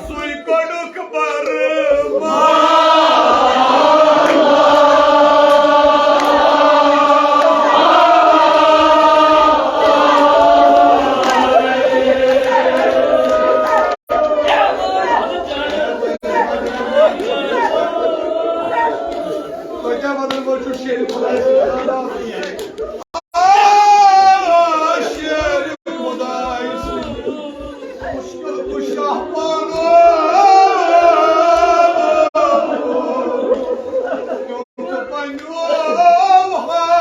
سُے گۄڈُک برمان۔ تۄہہِ کیٛاہ وَنان وۄنۍ چھُ شیرِ خۄدایہِ سۭتۍ؟ آ، شیرِ خۄدایہِ سۭتۍ۔ مُشکِل کُشاہ پانہٕ۔ کیُتھ بنیو حال۔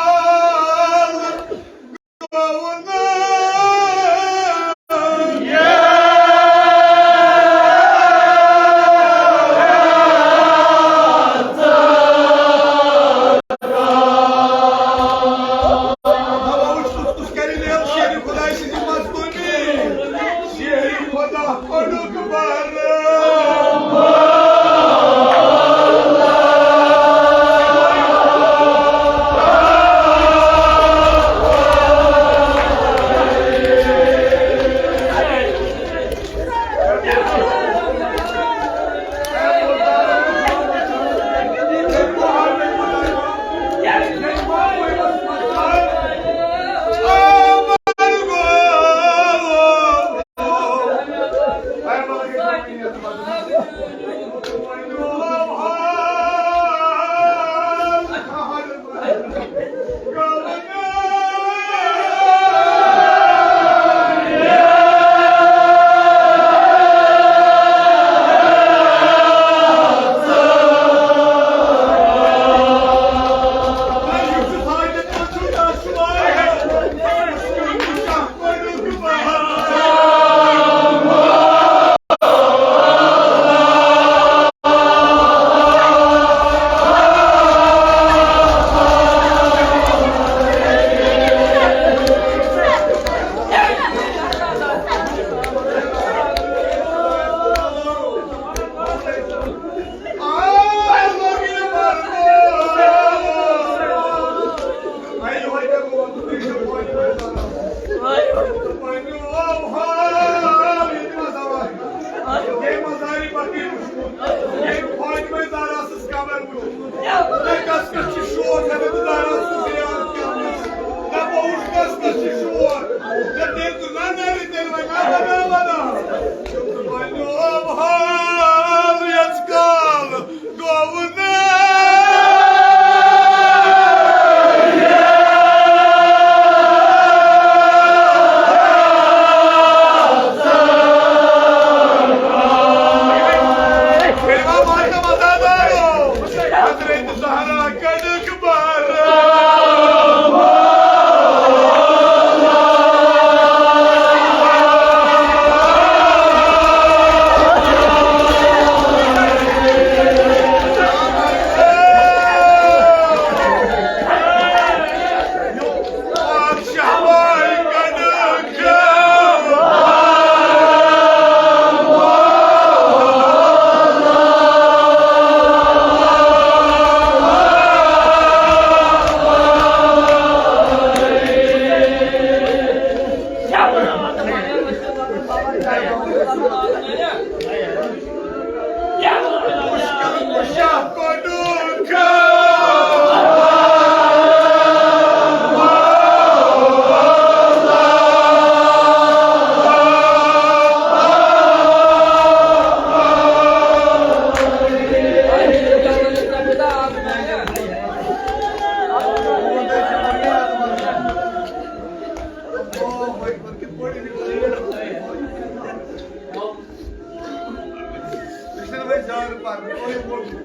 بیٚیہِ چھِنہٕ وۄنۍ زیادٕ پَرنہٕ، تۄہہِ ووٚنمُت۔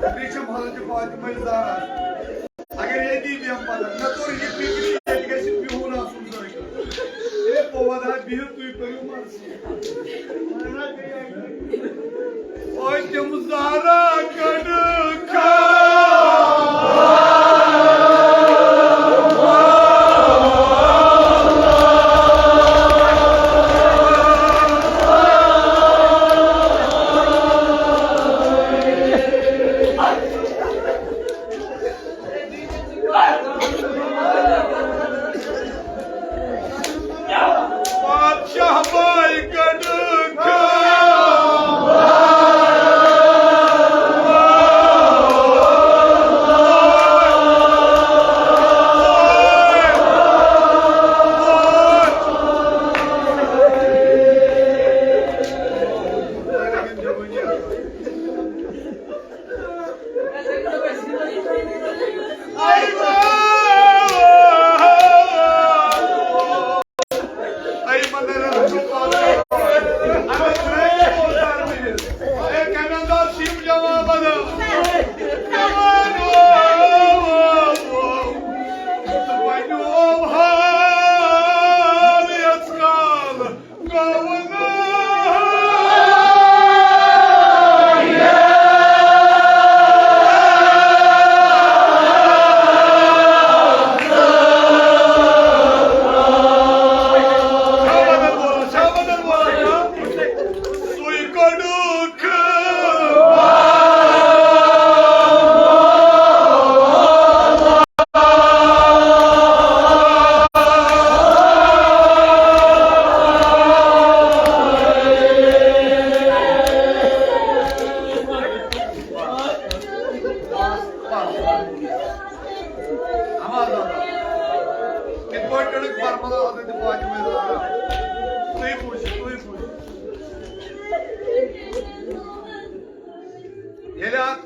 بیٚیہِ چھَم حضرت فاطمہ زہرا۔ اگر ییٚتی بیٚہمہٕ پَتہٕ، مےٚ توٚر یہِ فِکرِ، ییٚتہِ گژھِ بِہُن آسُن سٲنۍ۔ اے، بہٕ وَنہٕ ہا، بِہِو تُہۍ، کٔرِو مرضی۔ اوے تِم زہرا کٔڈٕکھ۔ بادشاہ بھائی کٔڈٕکھ۔ کِتھ پٲٹھۍ کٔرٕکھ برملا حضرت فاطمہ زہرا؟ تُہۍ بوٗزِو، تُہۍ بوٗزِو۔ ییٚلہِ اَتھ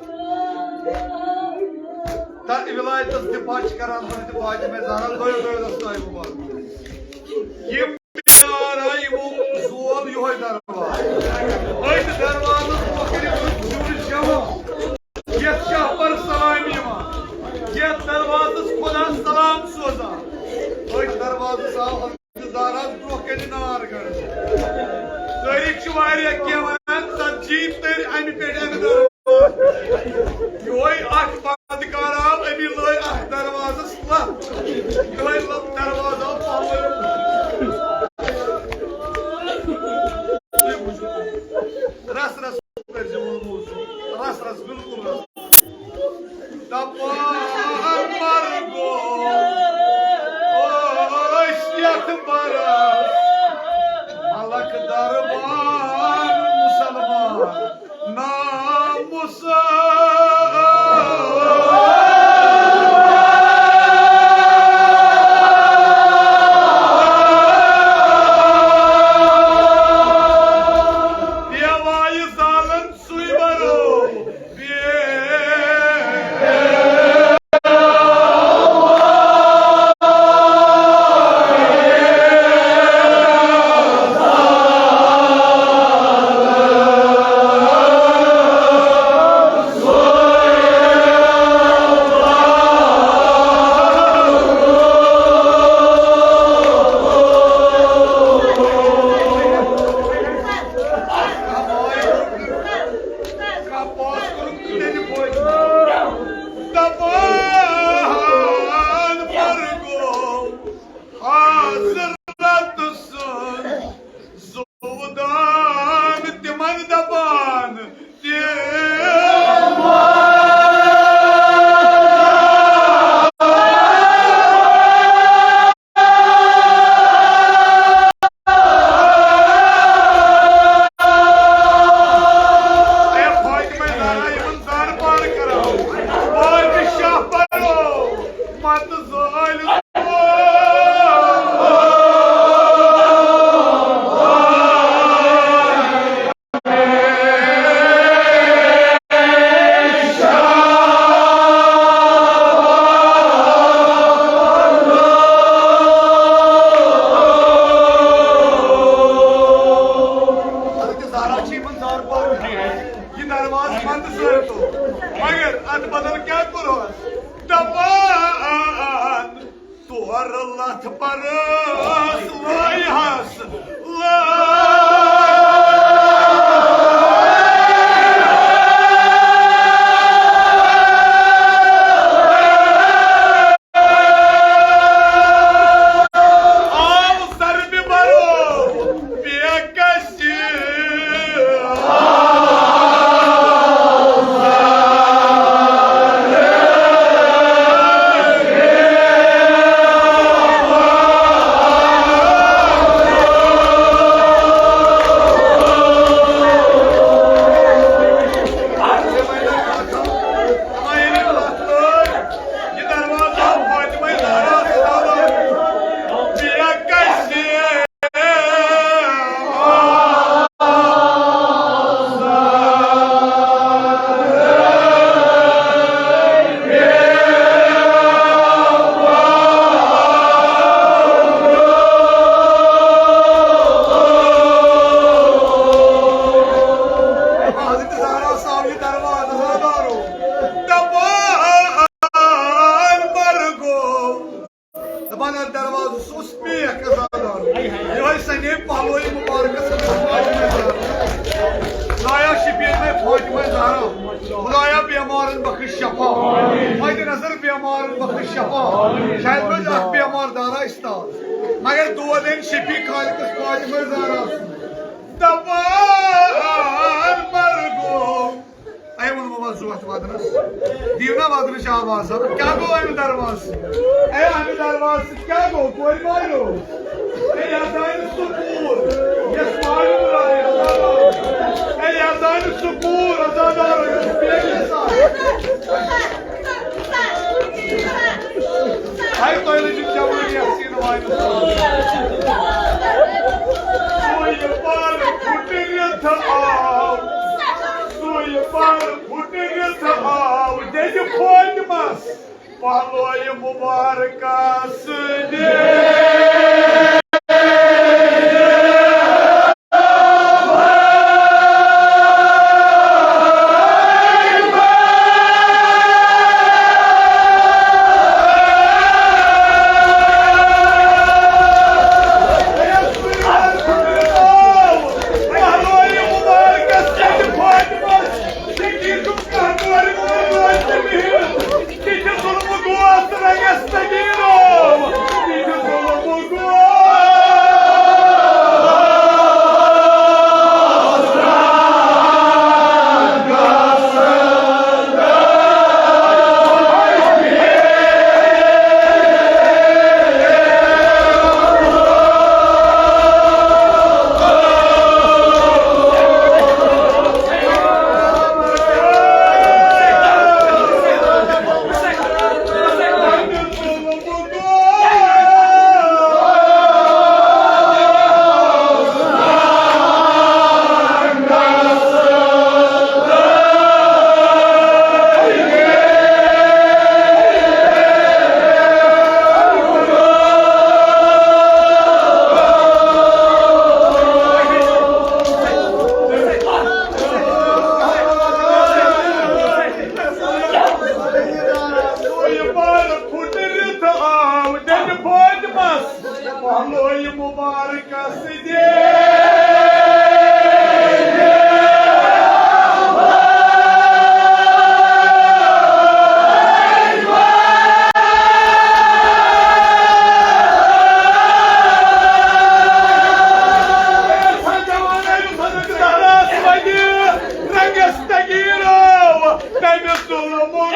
تَتھ وِلایتَس دِفاع چھِ کران حضرت فاطمہ زہرا، دۄیو دۄیو دۄستایو مُبارک۔ یِم پیارا یِمو زول یِہوٚے دروازٕ۔ أتھۍ دروازَس مُختلف جُرٕ جمع۔ یتھ شاہ پر سلام یِوان، یتھ دروازس خدا سلام سوزان۔ أتھۍ دروازس آو حضرت زہراہس برونٛہہ کنہِ نار گنڈنہٕ۔ تٲریخ چھِ واریاہ کینٛہہ ونان، ژتجی تٔرۍ امہِ پٮ۪ٹھ امہِ دروازٕ۔ یِہوٚے اکھ بدکار آو، أمی لٲج اتھ دروازس لتھ۔ یِہوٚے لتھ دروازٕ آو پاورٕ۔ رس رس کٔرۍ زِ ووٚنمُت چھُ۔ رس رس، بالکل رس۔ دپان مرگو، أسۍ یتھ برس ملک دربان۔ سنے پہلوی مبارکس منٛز فاطمہ زہرا۔ خدایا شفیع میں فاطمہ زہرا۔ خدایا بیمارن بخش شفا۔ فائدہ نظر بیمارن بخش شفا۔ شاید روز اکھ بیمار دارا استاد۔ مگر دود این شفیع خالقس فاطمہ زہرا۔ دبار مرگو۔ اے ووٚن بابا زوتھ ودنس۔ دیو نا ودنٕچ آواز۔ کیٛاہ گوٚو امہِ دروازٕ؟ اے امہِ دروازٕ کیٛاہ گوٚو؟ کورِ ماریو؟ اے یتھ آیہِ نہٕ سکوٗن۔ یس ماریو درٛاے، عزادارو۔ اے یتھ آیہِ نہٕ سکوٗن، عزادارو۔ یس بیٚیہِ ساتہٕ۔ ہاے تۄہہِ لٔجِو جوٲنی یَتھ سیٖنہٕ واینَس منٛز۔ سُے پَل پھُٹرِتھ آو، سُے پَل پھُٹرِتھ آو دٮ۪دِ فاطمس پہلوِ مُبارکس دِتھ۔ پھُٹرِتھ آو دٮ۪دِ فاطمس پہلوِ مُبارکس دِتھ۔ رنگس تگیرو تمہِ ظلمُک۔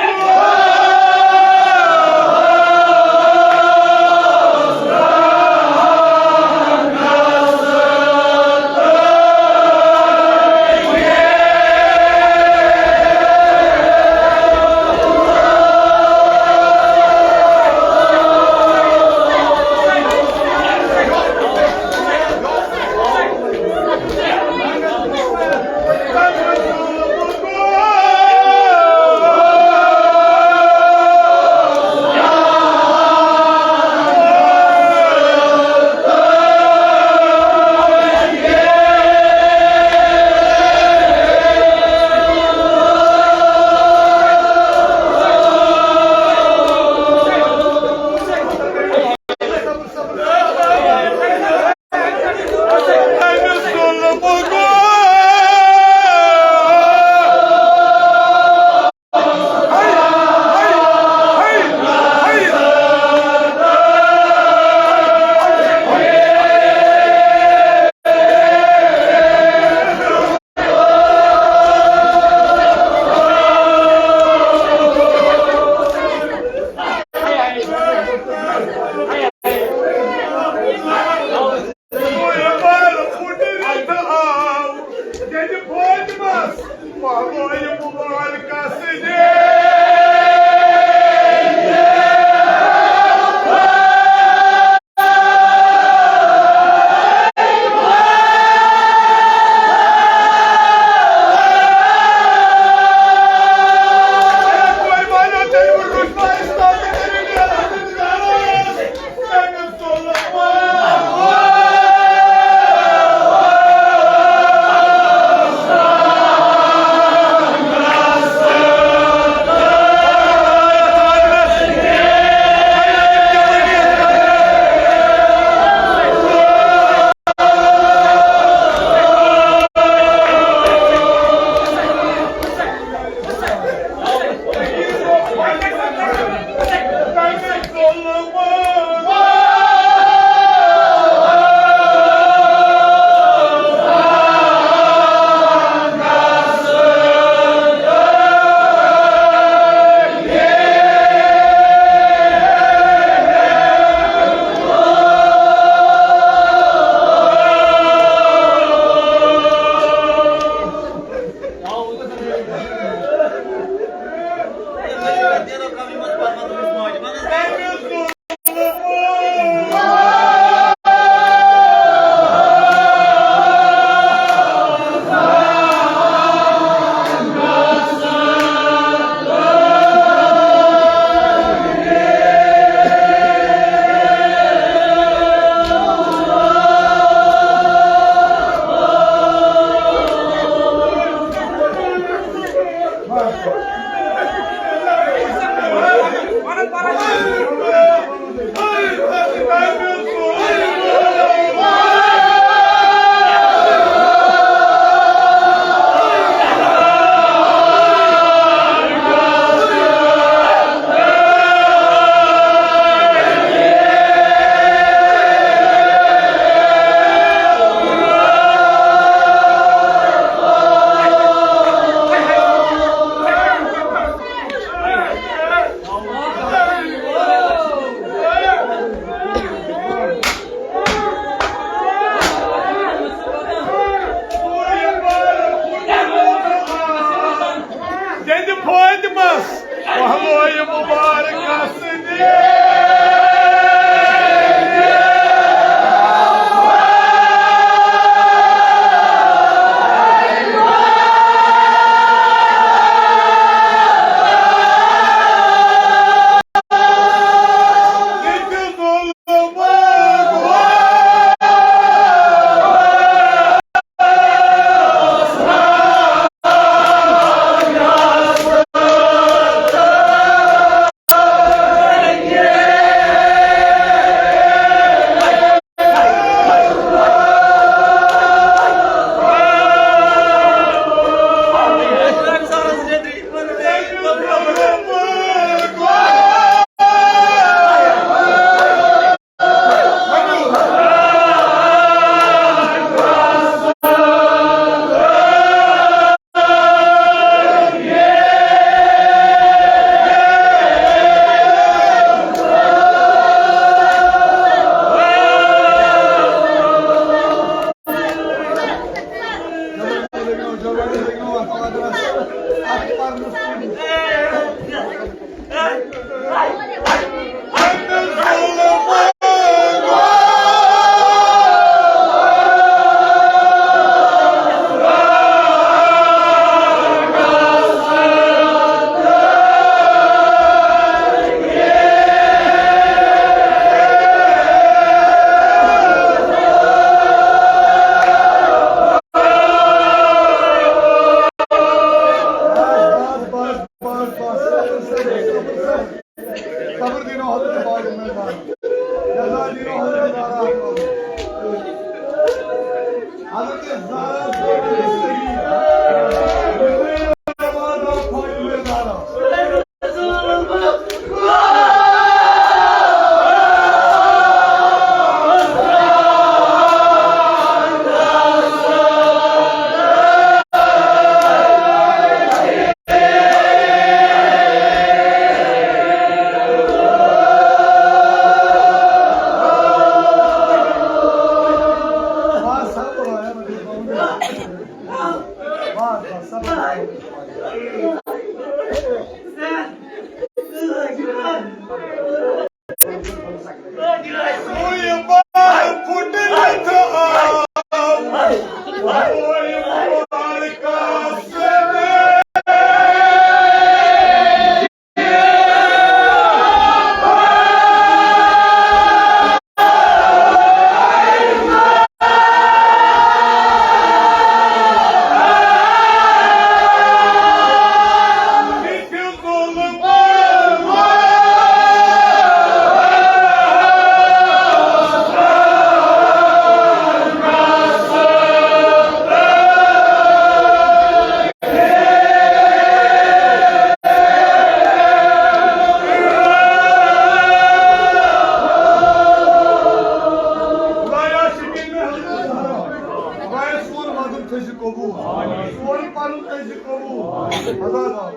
خۄدایا، سون وَدُن تھٲیزِ قبوٗل۔ سون پَرُن تھٲیزِ قبوٗل۔ خۄدا تعالیٰ۔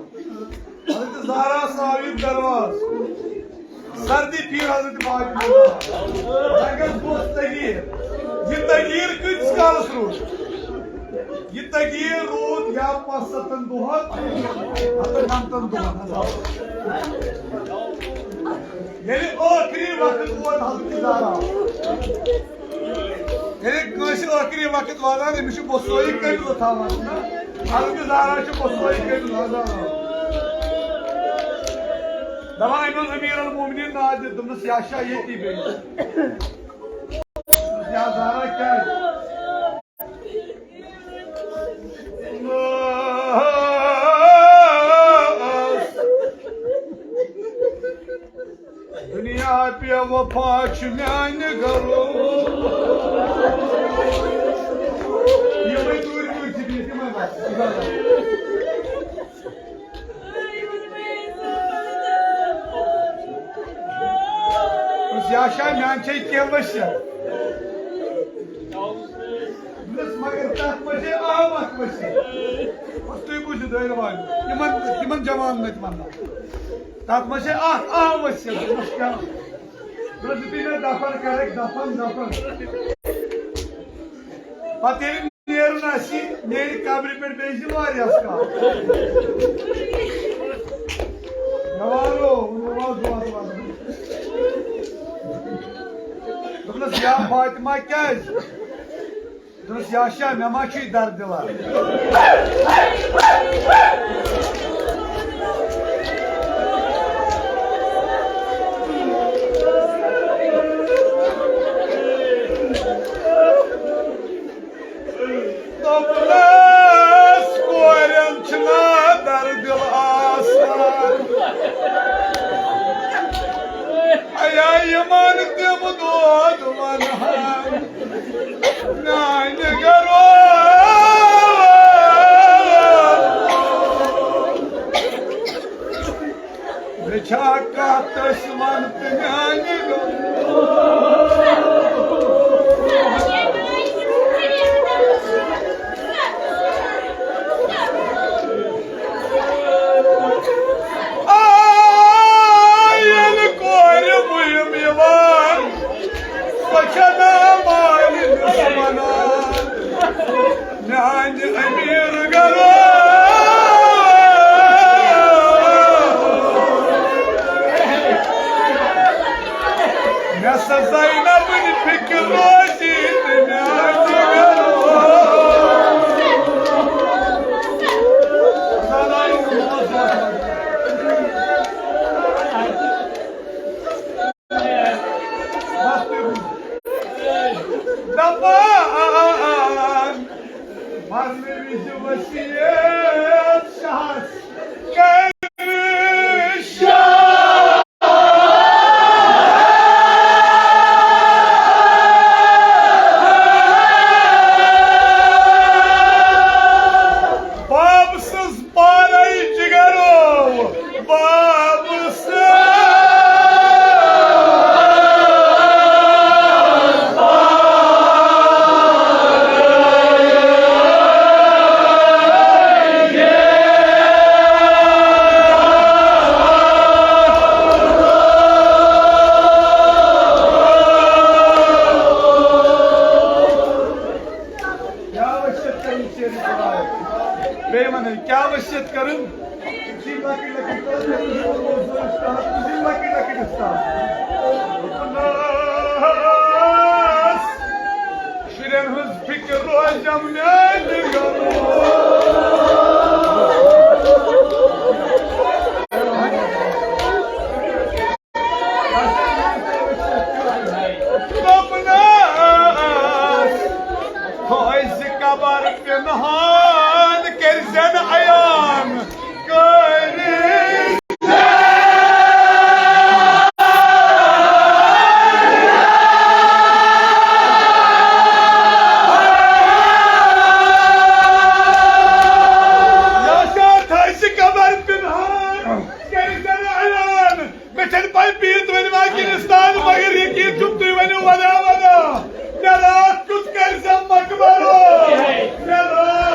حضرت زہرا صاحب دروازٕ۔ سردی پھیٖر حضرت فاطمہ۔ رنٛگس گوٚژھ تغیٖر۔ یہِ تغیٖر کۭتِس کالس روٗد؟ یہِ تغیٖر روٗد یا پانٛژھ ستن دۄہن، ہتن نمتن دۄہن۔ ییٚلہِ ٲخری وقت ووت حضرت زہرا، ییٚلہِ کٲنٛسہِ ٲخری وقت واتان، أمِس چھُ بۄسویی قٲبلہٕ تھاوان، چھُنہ؟ حضرت زہرا چھِ بۄسویی قٲبلہٕ تھاوان۔ دَپان، أمۍ اوٚن أمیٖر المومنیٖن ناد دِتھ، دوٚپنَس، "یا شاہ، ییٚتی بیٚہہ۔" یا زہرا کیٛازِ؟ دُنیا بے وفا چھُ میانہِ گرو۔ یِمے دوٗرِ دوٗرِ چھِ بِہِتھ، یِمے بس۔ دوٚپُس، یا شاہ، میانہِ چھے کینٛہہ وصیت۔ دوٚپنَس، مگر تَتھ منٛز چھے اَہَم اَکھ وصیت۔ بس تُہۍ بوٗزِو دٲیرٕ والٮ۪و، یِمَن، یِمَن جوانَن اَتہِ وَننہٕ۔ تَتھ منٛز چھے اَکھ اَہَم وصیت۔ دوٚپنَس، کیٛاہ؟ دوٚپنَس، یُتھُے مےٚ دفن کَرَکھ، دفن، دفن۔ پَتہٕ ییٚلہِ نیرُن آسہِ، میٛانہِ قبرِ پٮ۪ٹھ بیٚہہِ زِ واریاہَس کالَس۔ نوارو، نوارو، نوارو۔ دوٚپنَس، یا فاطمہ، کیٛازِ؟ دوٚپنَس، یا شاہ، مےٚ ما چھُے دَرد دِلان؟ دوٚپنَس، کورٮ۪ن چھُنہ دَرد دِل آسان۔ ایا یِمَن تِم دود وَنہٕ ہن۔ میانہِ گرو۔ مےٚ چھا کانٛہہ دُشمن تہٕ میانہِ گرو؟ آ، ییٚلہِ کورِ مُہِم یِوان، سۄ چھےٚ نہ مالِنِس وَنان، میانہِ أمیٖر گرو۔ مےٚ سا زینبٕنۍ فِکر روزِ تہٕ میانہِ گرو۔ دپان، مرنہٕ وِزِ وصیت شاہس کرِ شاہ۔ بیٚیہِ وَنٕنۍ، کیٛاہ وصیت کٔرٕن؟ یِم چھِ لۄکٕٹۍ لۄکٕٹۍ طٲلب علم، یِمن اوس ضروٗرت استاد، یِم چھِ لۄکٕٹۍ لۄکٕٹۍ استاد۔ شُرٮ۪ن ہٕنٛز فِکر روزٮ۪م میٛانہِ غمہٕ۔ دوٚپنَس، تھٲوزِ قبر پِنہان، کٔرزٮ۪ن عیان کٔرِتھ۔ یہِ ہسا تھٲوزِ قبر پِنہان، کٔرزٮ۪ن عیان۔ مےٚ چھَنہٕ پَے پیٖر ؤنۍ ما کِنہٕ اُستاد، مگر یقیٖن چھُم تُہۍ ؤنِو وَدا وَدا۔ مےٚ راتھ کیُتھ کَرِ سا مقبرو۔ مےٚ راتھ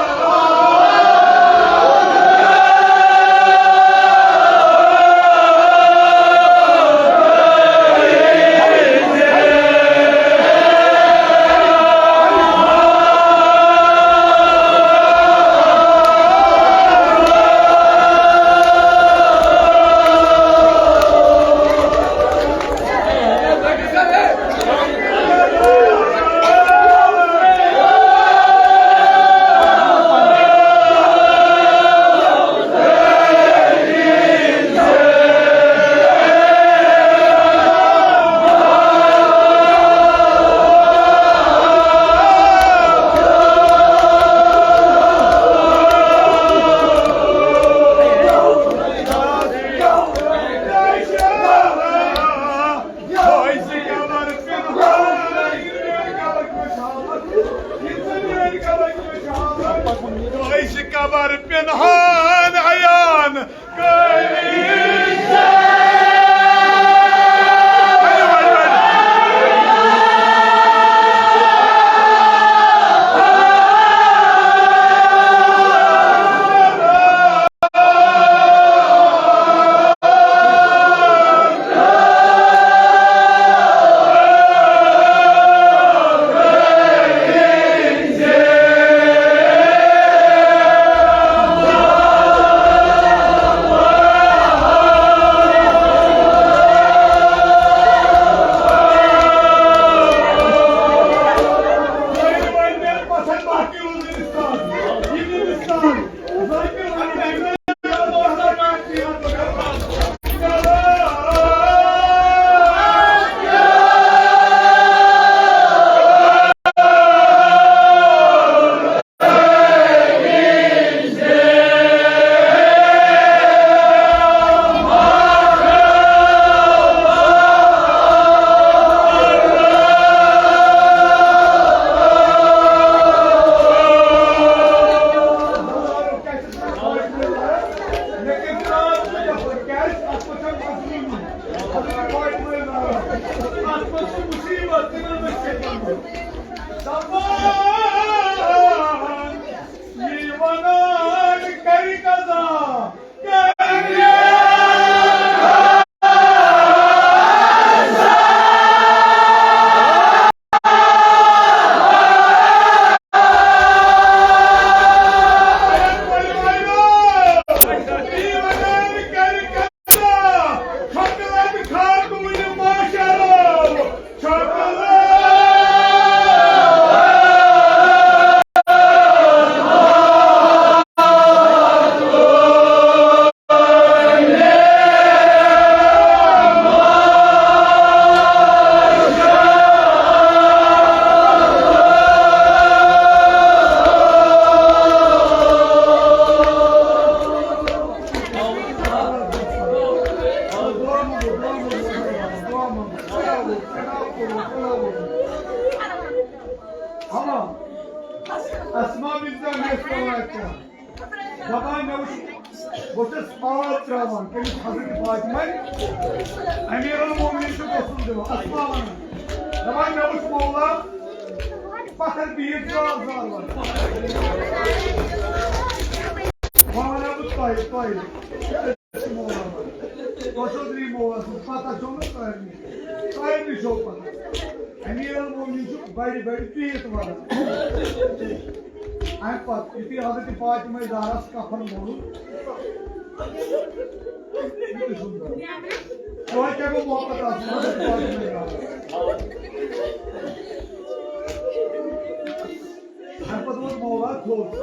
قبر پنہان عیان۔ اسما بنت زبان مےٚ وٕچھ، بہٕ چھُس پاور ترٛاوان کٔمِس؟ حضرت فاطمہ، امیر المومنین چھُ غسل دِوان۔ اسما ونان، دپان، مےٚ وٕچھ مولا پتھر بِہِتھ زار زار ونان۔ وۄنۍ ونہٕ بہٕ تۄہہِ، تۄہہِ، أسۍ چھِ مولا ونان۔ تۄہہِ چھو درٛی مولا سٕنٛز پتہ، چھو نہٕ تۄہہِ نِش؟ تۄہہِ تہِ چھو پتہ۔ امیر المومنین چھُ بڑِ بڑِ بِہِتھ ونان۔ اَمہِ پتہٕ یُتھُے حضرت فاطمہ زہراہَس کفن ووٚنُن، یُتُے سُنٛد گوٚو۔ توتہِ کیٛاہ گوٚو محبت آسُن حضرت فاطمہ زہرا؟ اَمہِ پتہٕ ووٚن مولا تھوٚد۔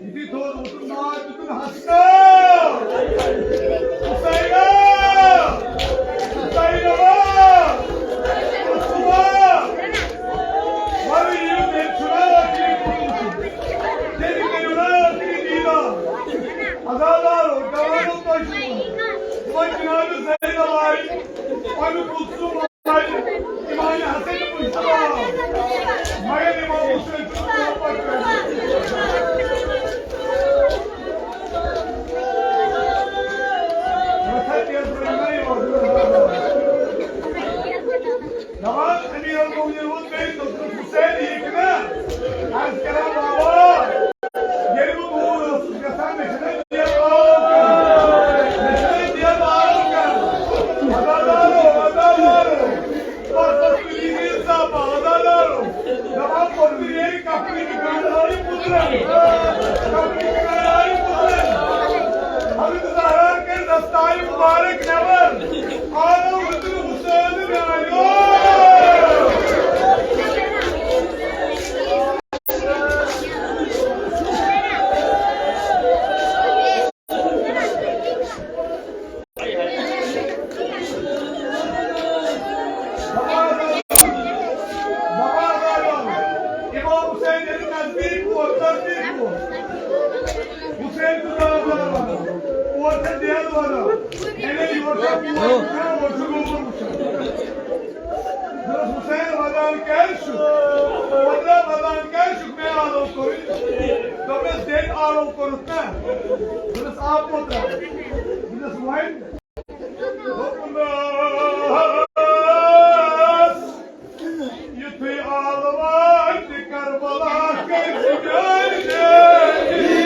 یُتھُے تھوٚد ووٚتھُن، ناو دیُتُن حسنو، حسینو، حسینو، حسنو۔ وَلہٕ یِیِو، تیٚلہِ چھُنہ ٲخری پھِرِ وٕچھُن۔ تیٚلہِ کٔرِو نہ ٲخری دیٖدار۔ عزادارو، جوانو، تۄہہِ چھُو وۄنۍ جناب زینب آیہِ، اَمیُک قُدسُم آیہِ، امام حسن مجتبیٰ آو۔ مگر امام حسین چھُنہٕ برونٛہہ پَکان۔ رَژھا تیز رَنہِ نہ یِوان۔ دَپان، امیر المومنین ووٚن بیٚیہِ، دوٚپُن، حسین یی کِنہٕ؟ عرض کران، بابا، ییٚلہِ بہٕ دوٗر اوسُس گژھان، مےٚ چھِنہٕ دٮ۪د آلو کران۔ مےٚ چھِنہٕ دٮ۪د آلو کران۔ عزادارو، عزادارو، پرزَس تُلِو یہِ ژاپا، عزادارو۔ دَپان، پوٚتُس ییٚلہِ کپرٕچ گنٛڈ آیہِ پُترَن۔ کپرٕچ گنٛڈ آیہِ پُترَن۔ حضرت زہرا کٔر دستایہِ مُبارک نٮ۪بر۔ آلو ہیوٚتُن حسین میٛانیو۔ امام حسین ییٚلہِ نزدیٖک ووت، نزدیٖک ووت۔ حسین تہٕ زہرا وَنان، اور چھےٚ دٮ۪د وَنان، یعنی یورٕ چھےٚ کوٗر وٕچھان، اورٕ چھُ گوٚبُر وٕچھان۔ دوٚپُس، حسین، ودان کیٛازِ چھُکھ؟ ودان، ودان کیٛازِ چھُکھ؟ مےٚ آلو کوٚرُے۔ دوٚپمَس، دٮ۪دِ آلو کوٚرُتھ نا؟ دوٚپمَس، آ، کوٚت آو؟ دوٚپمَس، وۄنۍ۔ دوٚپمَس، یُتھُے آلو واتہِ کربلا، کٔرۍ زِ میٛانہِ دٮ۪دِ۔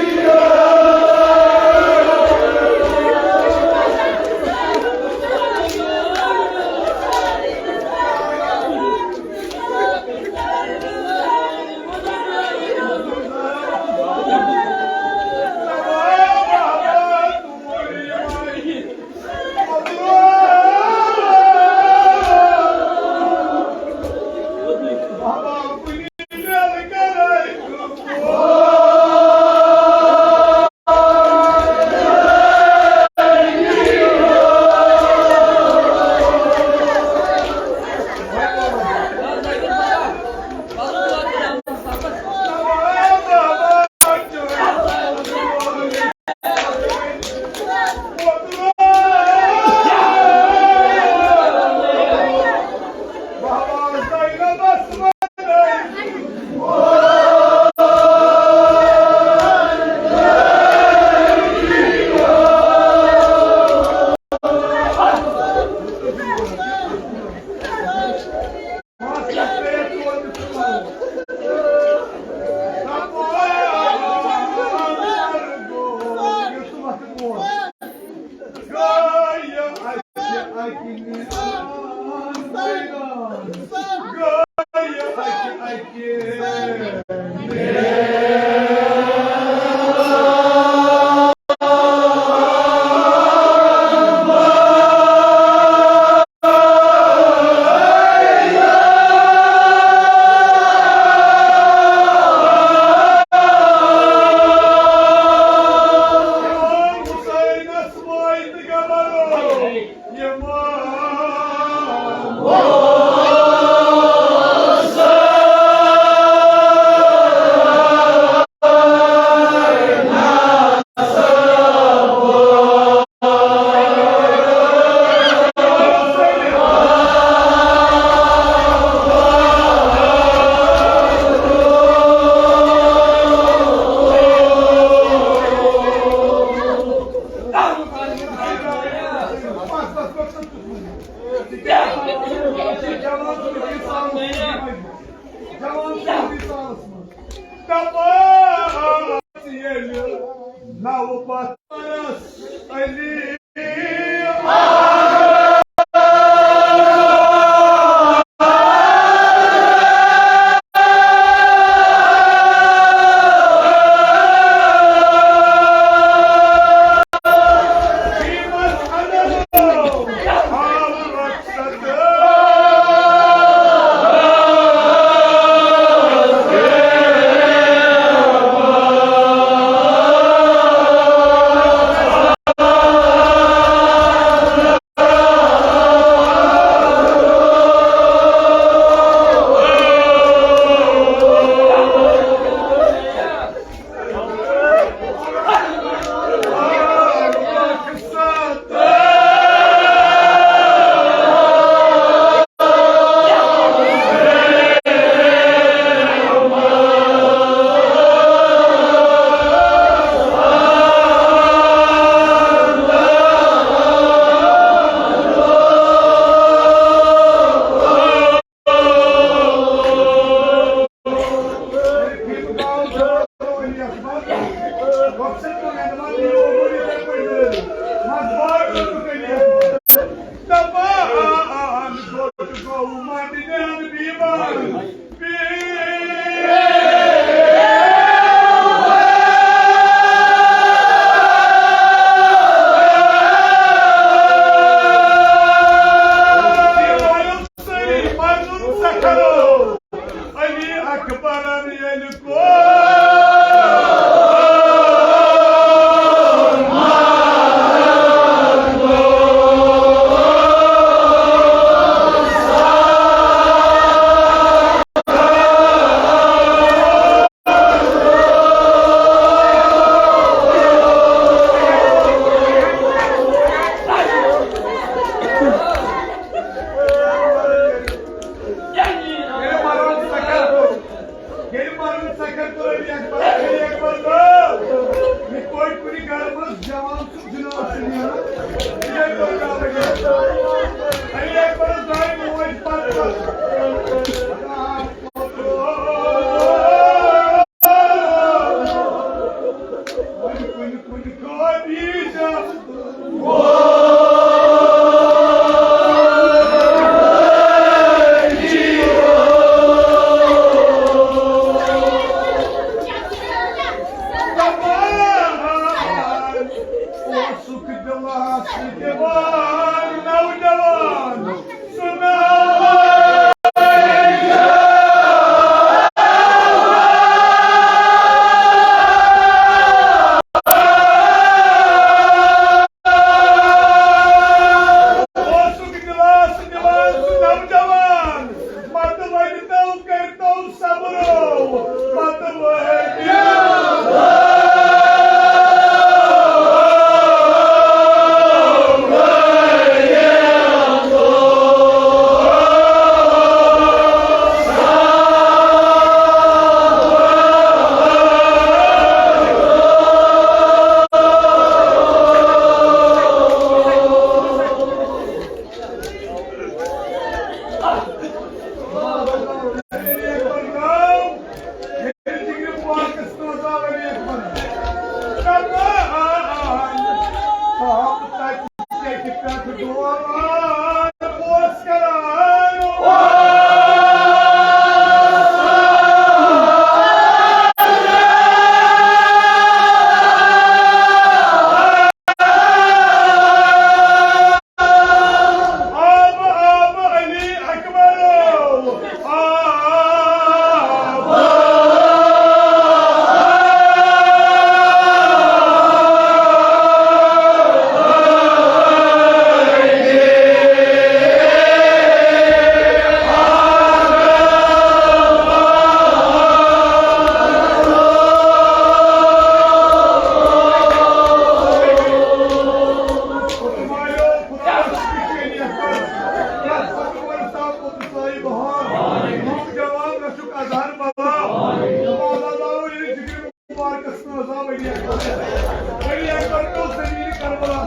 مبارکس منٛز آو علی اکبر۔ علی اکبر پیوٚو زمین کربلا۔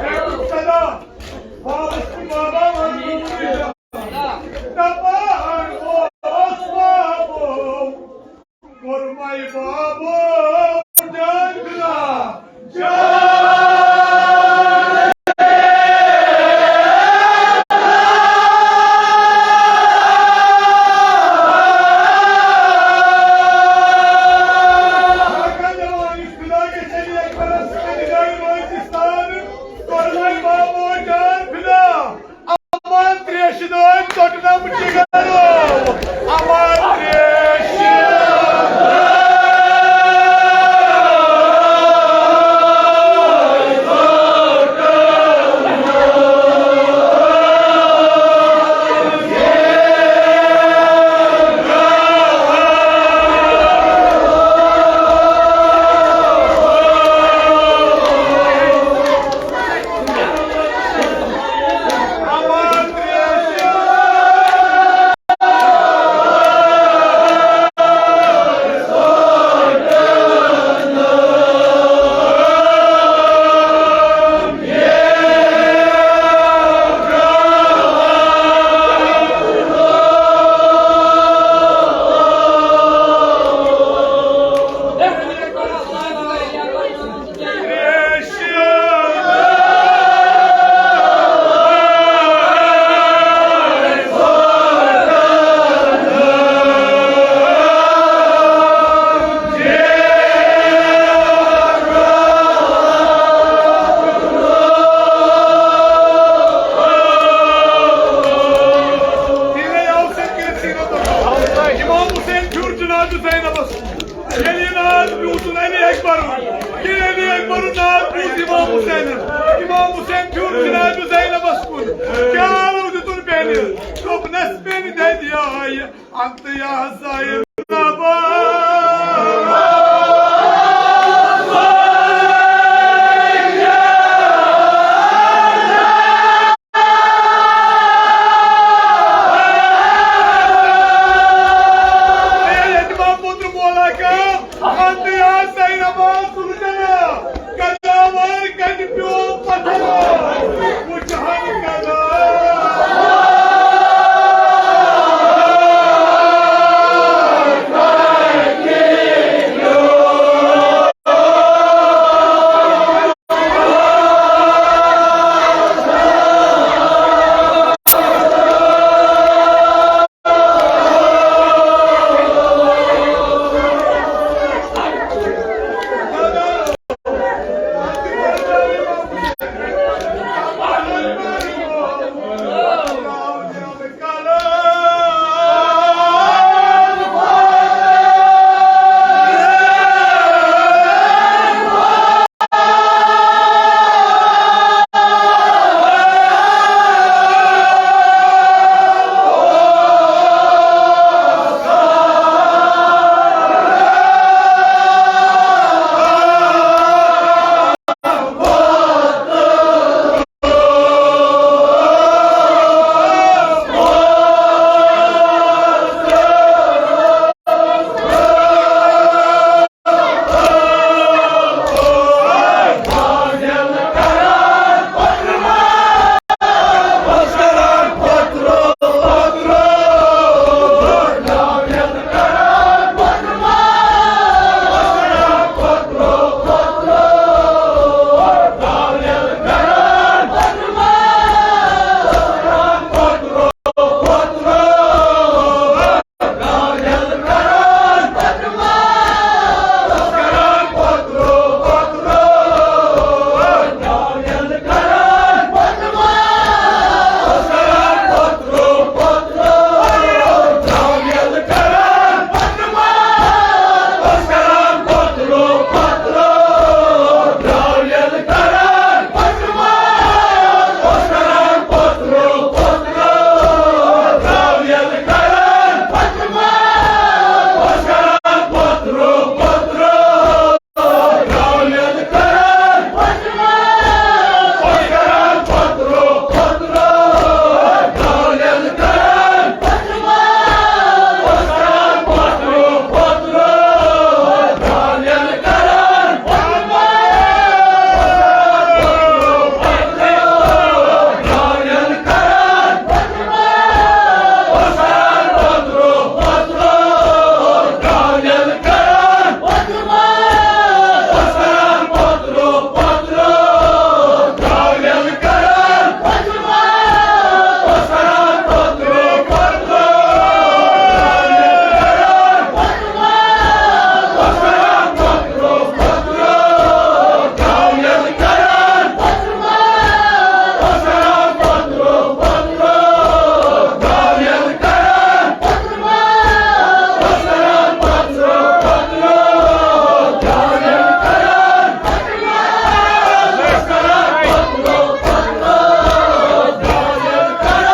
ہے صدا، بابس تہٕ بابا ونہٕ بہٕ وُنہِ۔ دپان اوس بابو، کوٚرمَے بابو جان بلا جان۔ امان تریشہِ دٲدۍ ژۄٹنہٕ بہٕ جِگرو۔ امان تریشہِ۔ امام حسین پھیُر جناب زینبس۔ ییٚلہِ یہِ ناد بیوٗٹھُن علی اکبرُن، ییٚلہِ علی اکبرُن ناد بیوٗٹھ امام حسینن، امام حسین پھیوٗر جناب زینبس کُن۔ پیالہٕ دیُتُن بیٚنہِ، دوٚپنس، بیٚنہِ دَدِ آیہِ انتہٕ یا زینبا۔ اے یتیمہ پُتر مولا کا، انتہا سینما سلطنہ، کداور کتہِ پیوٚو پتھر۔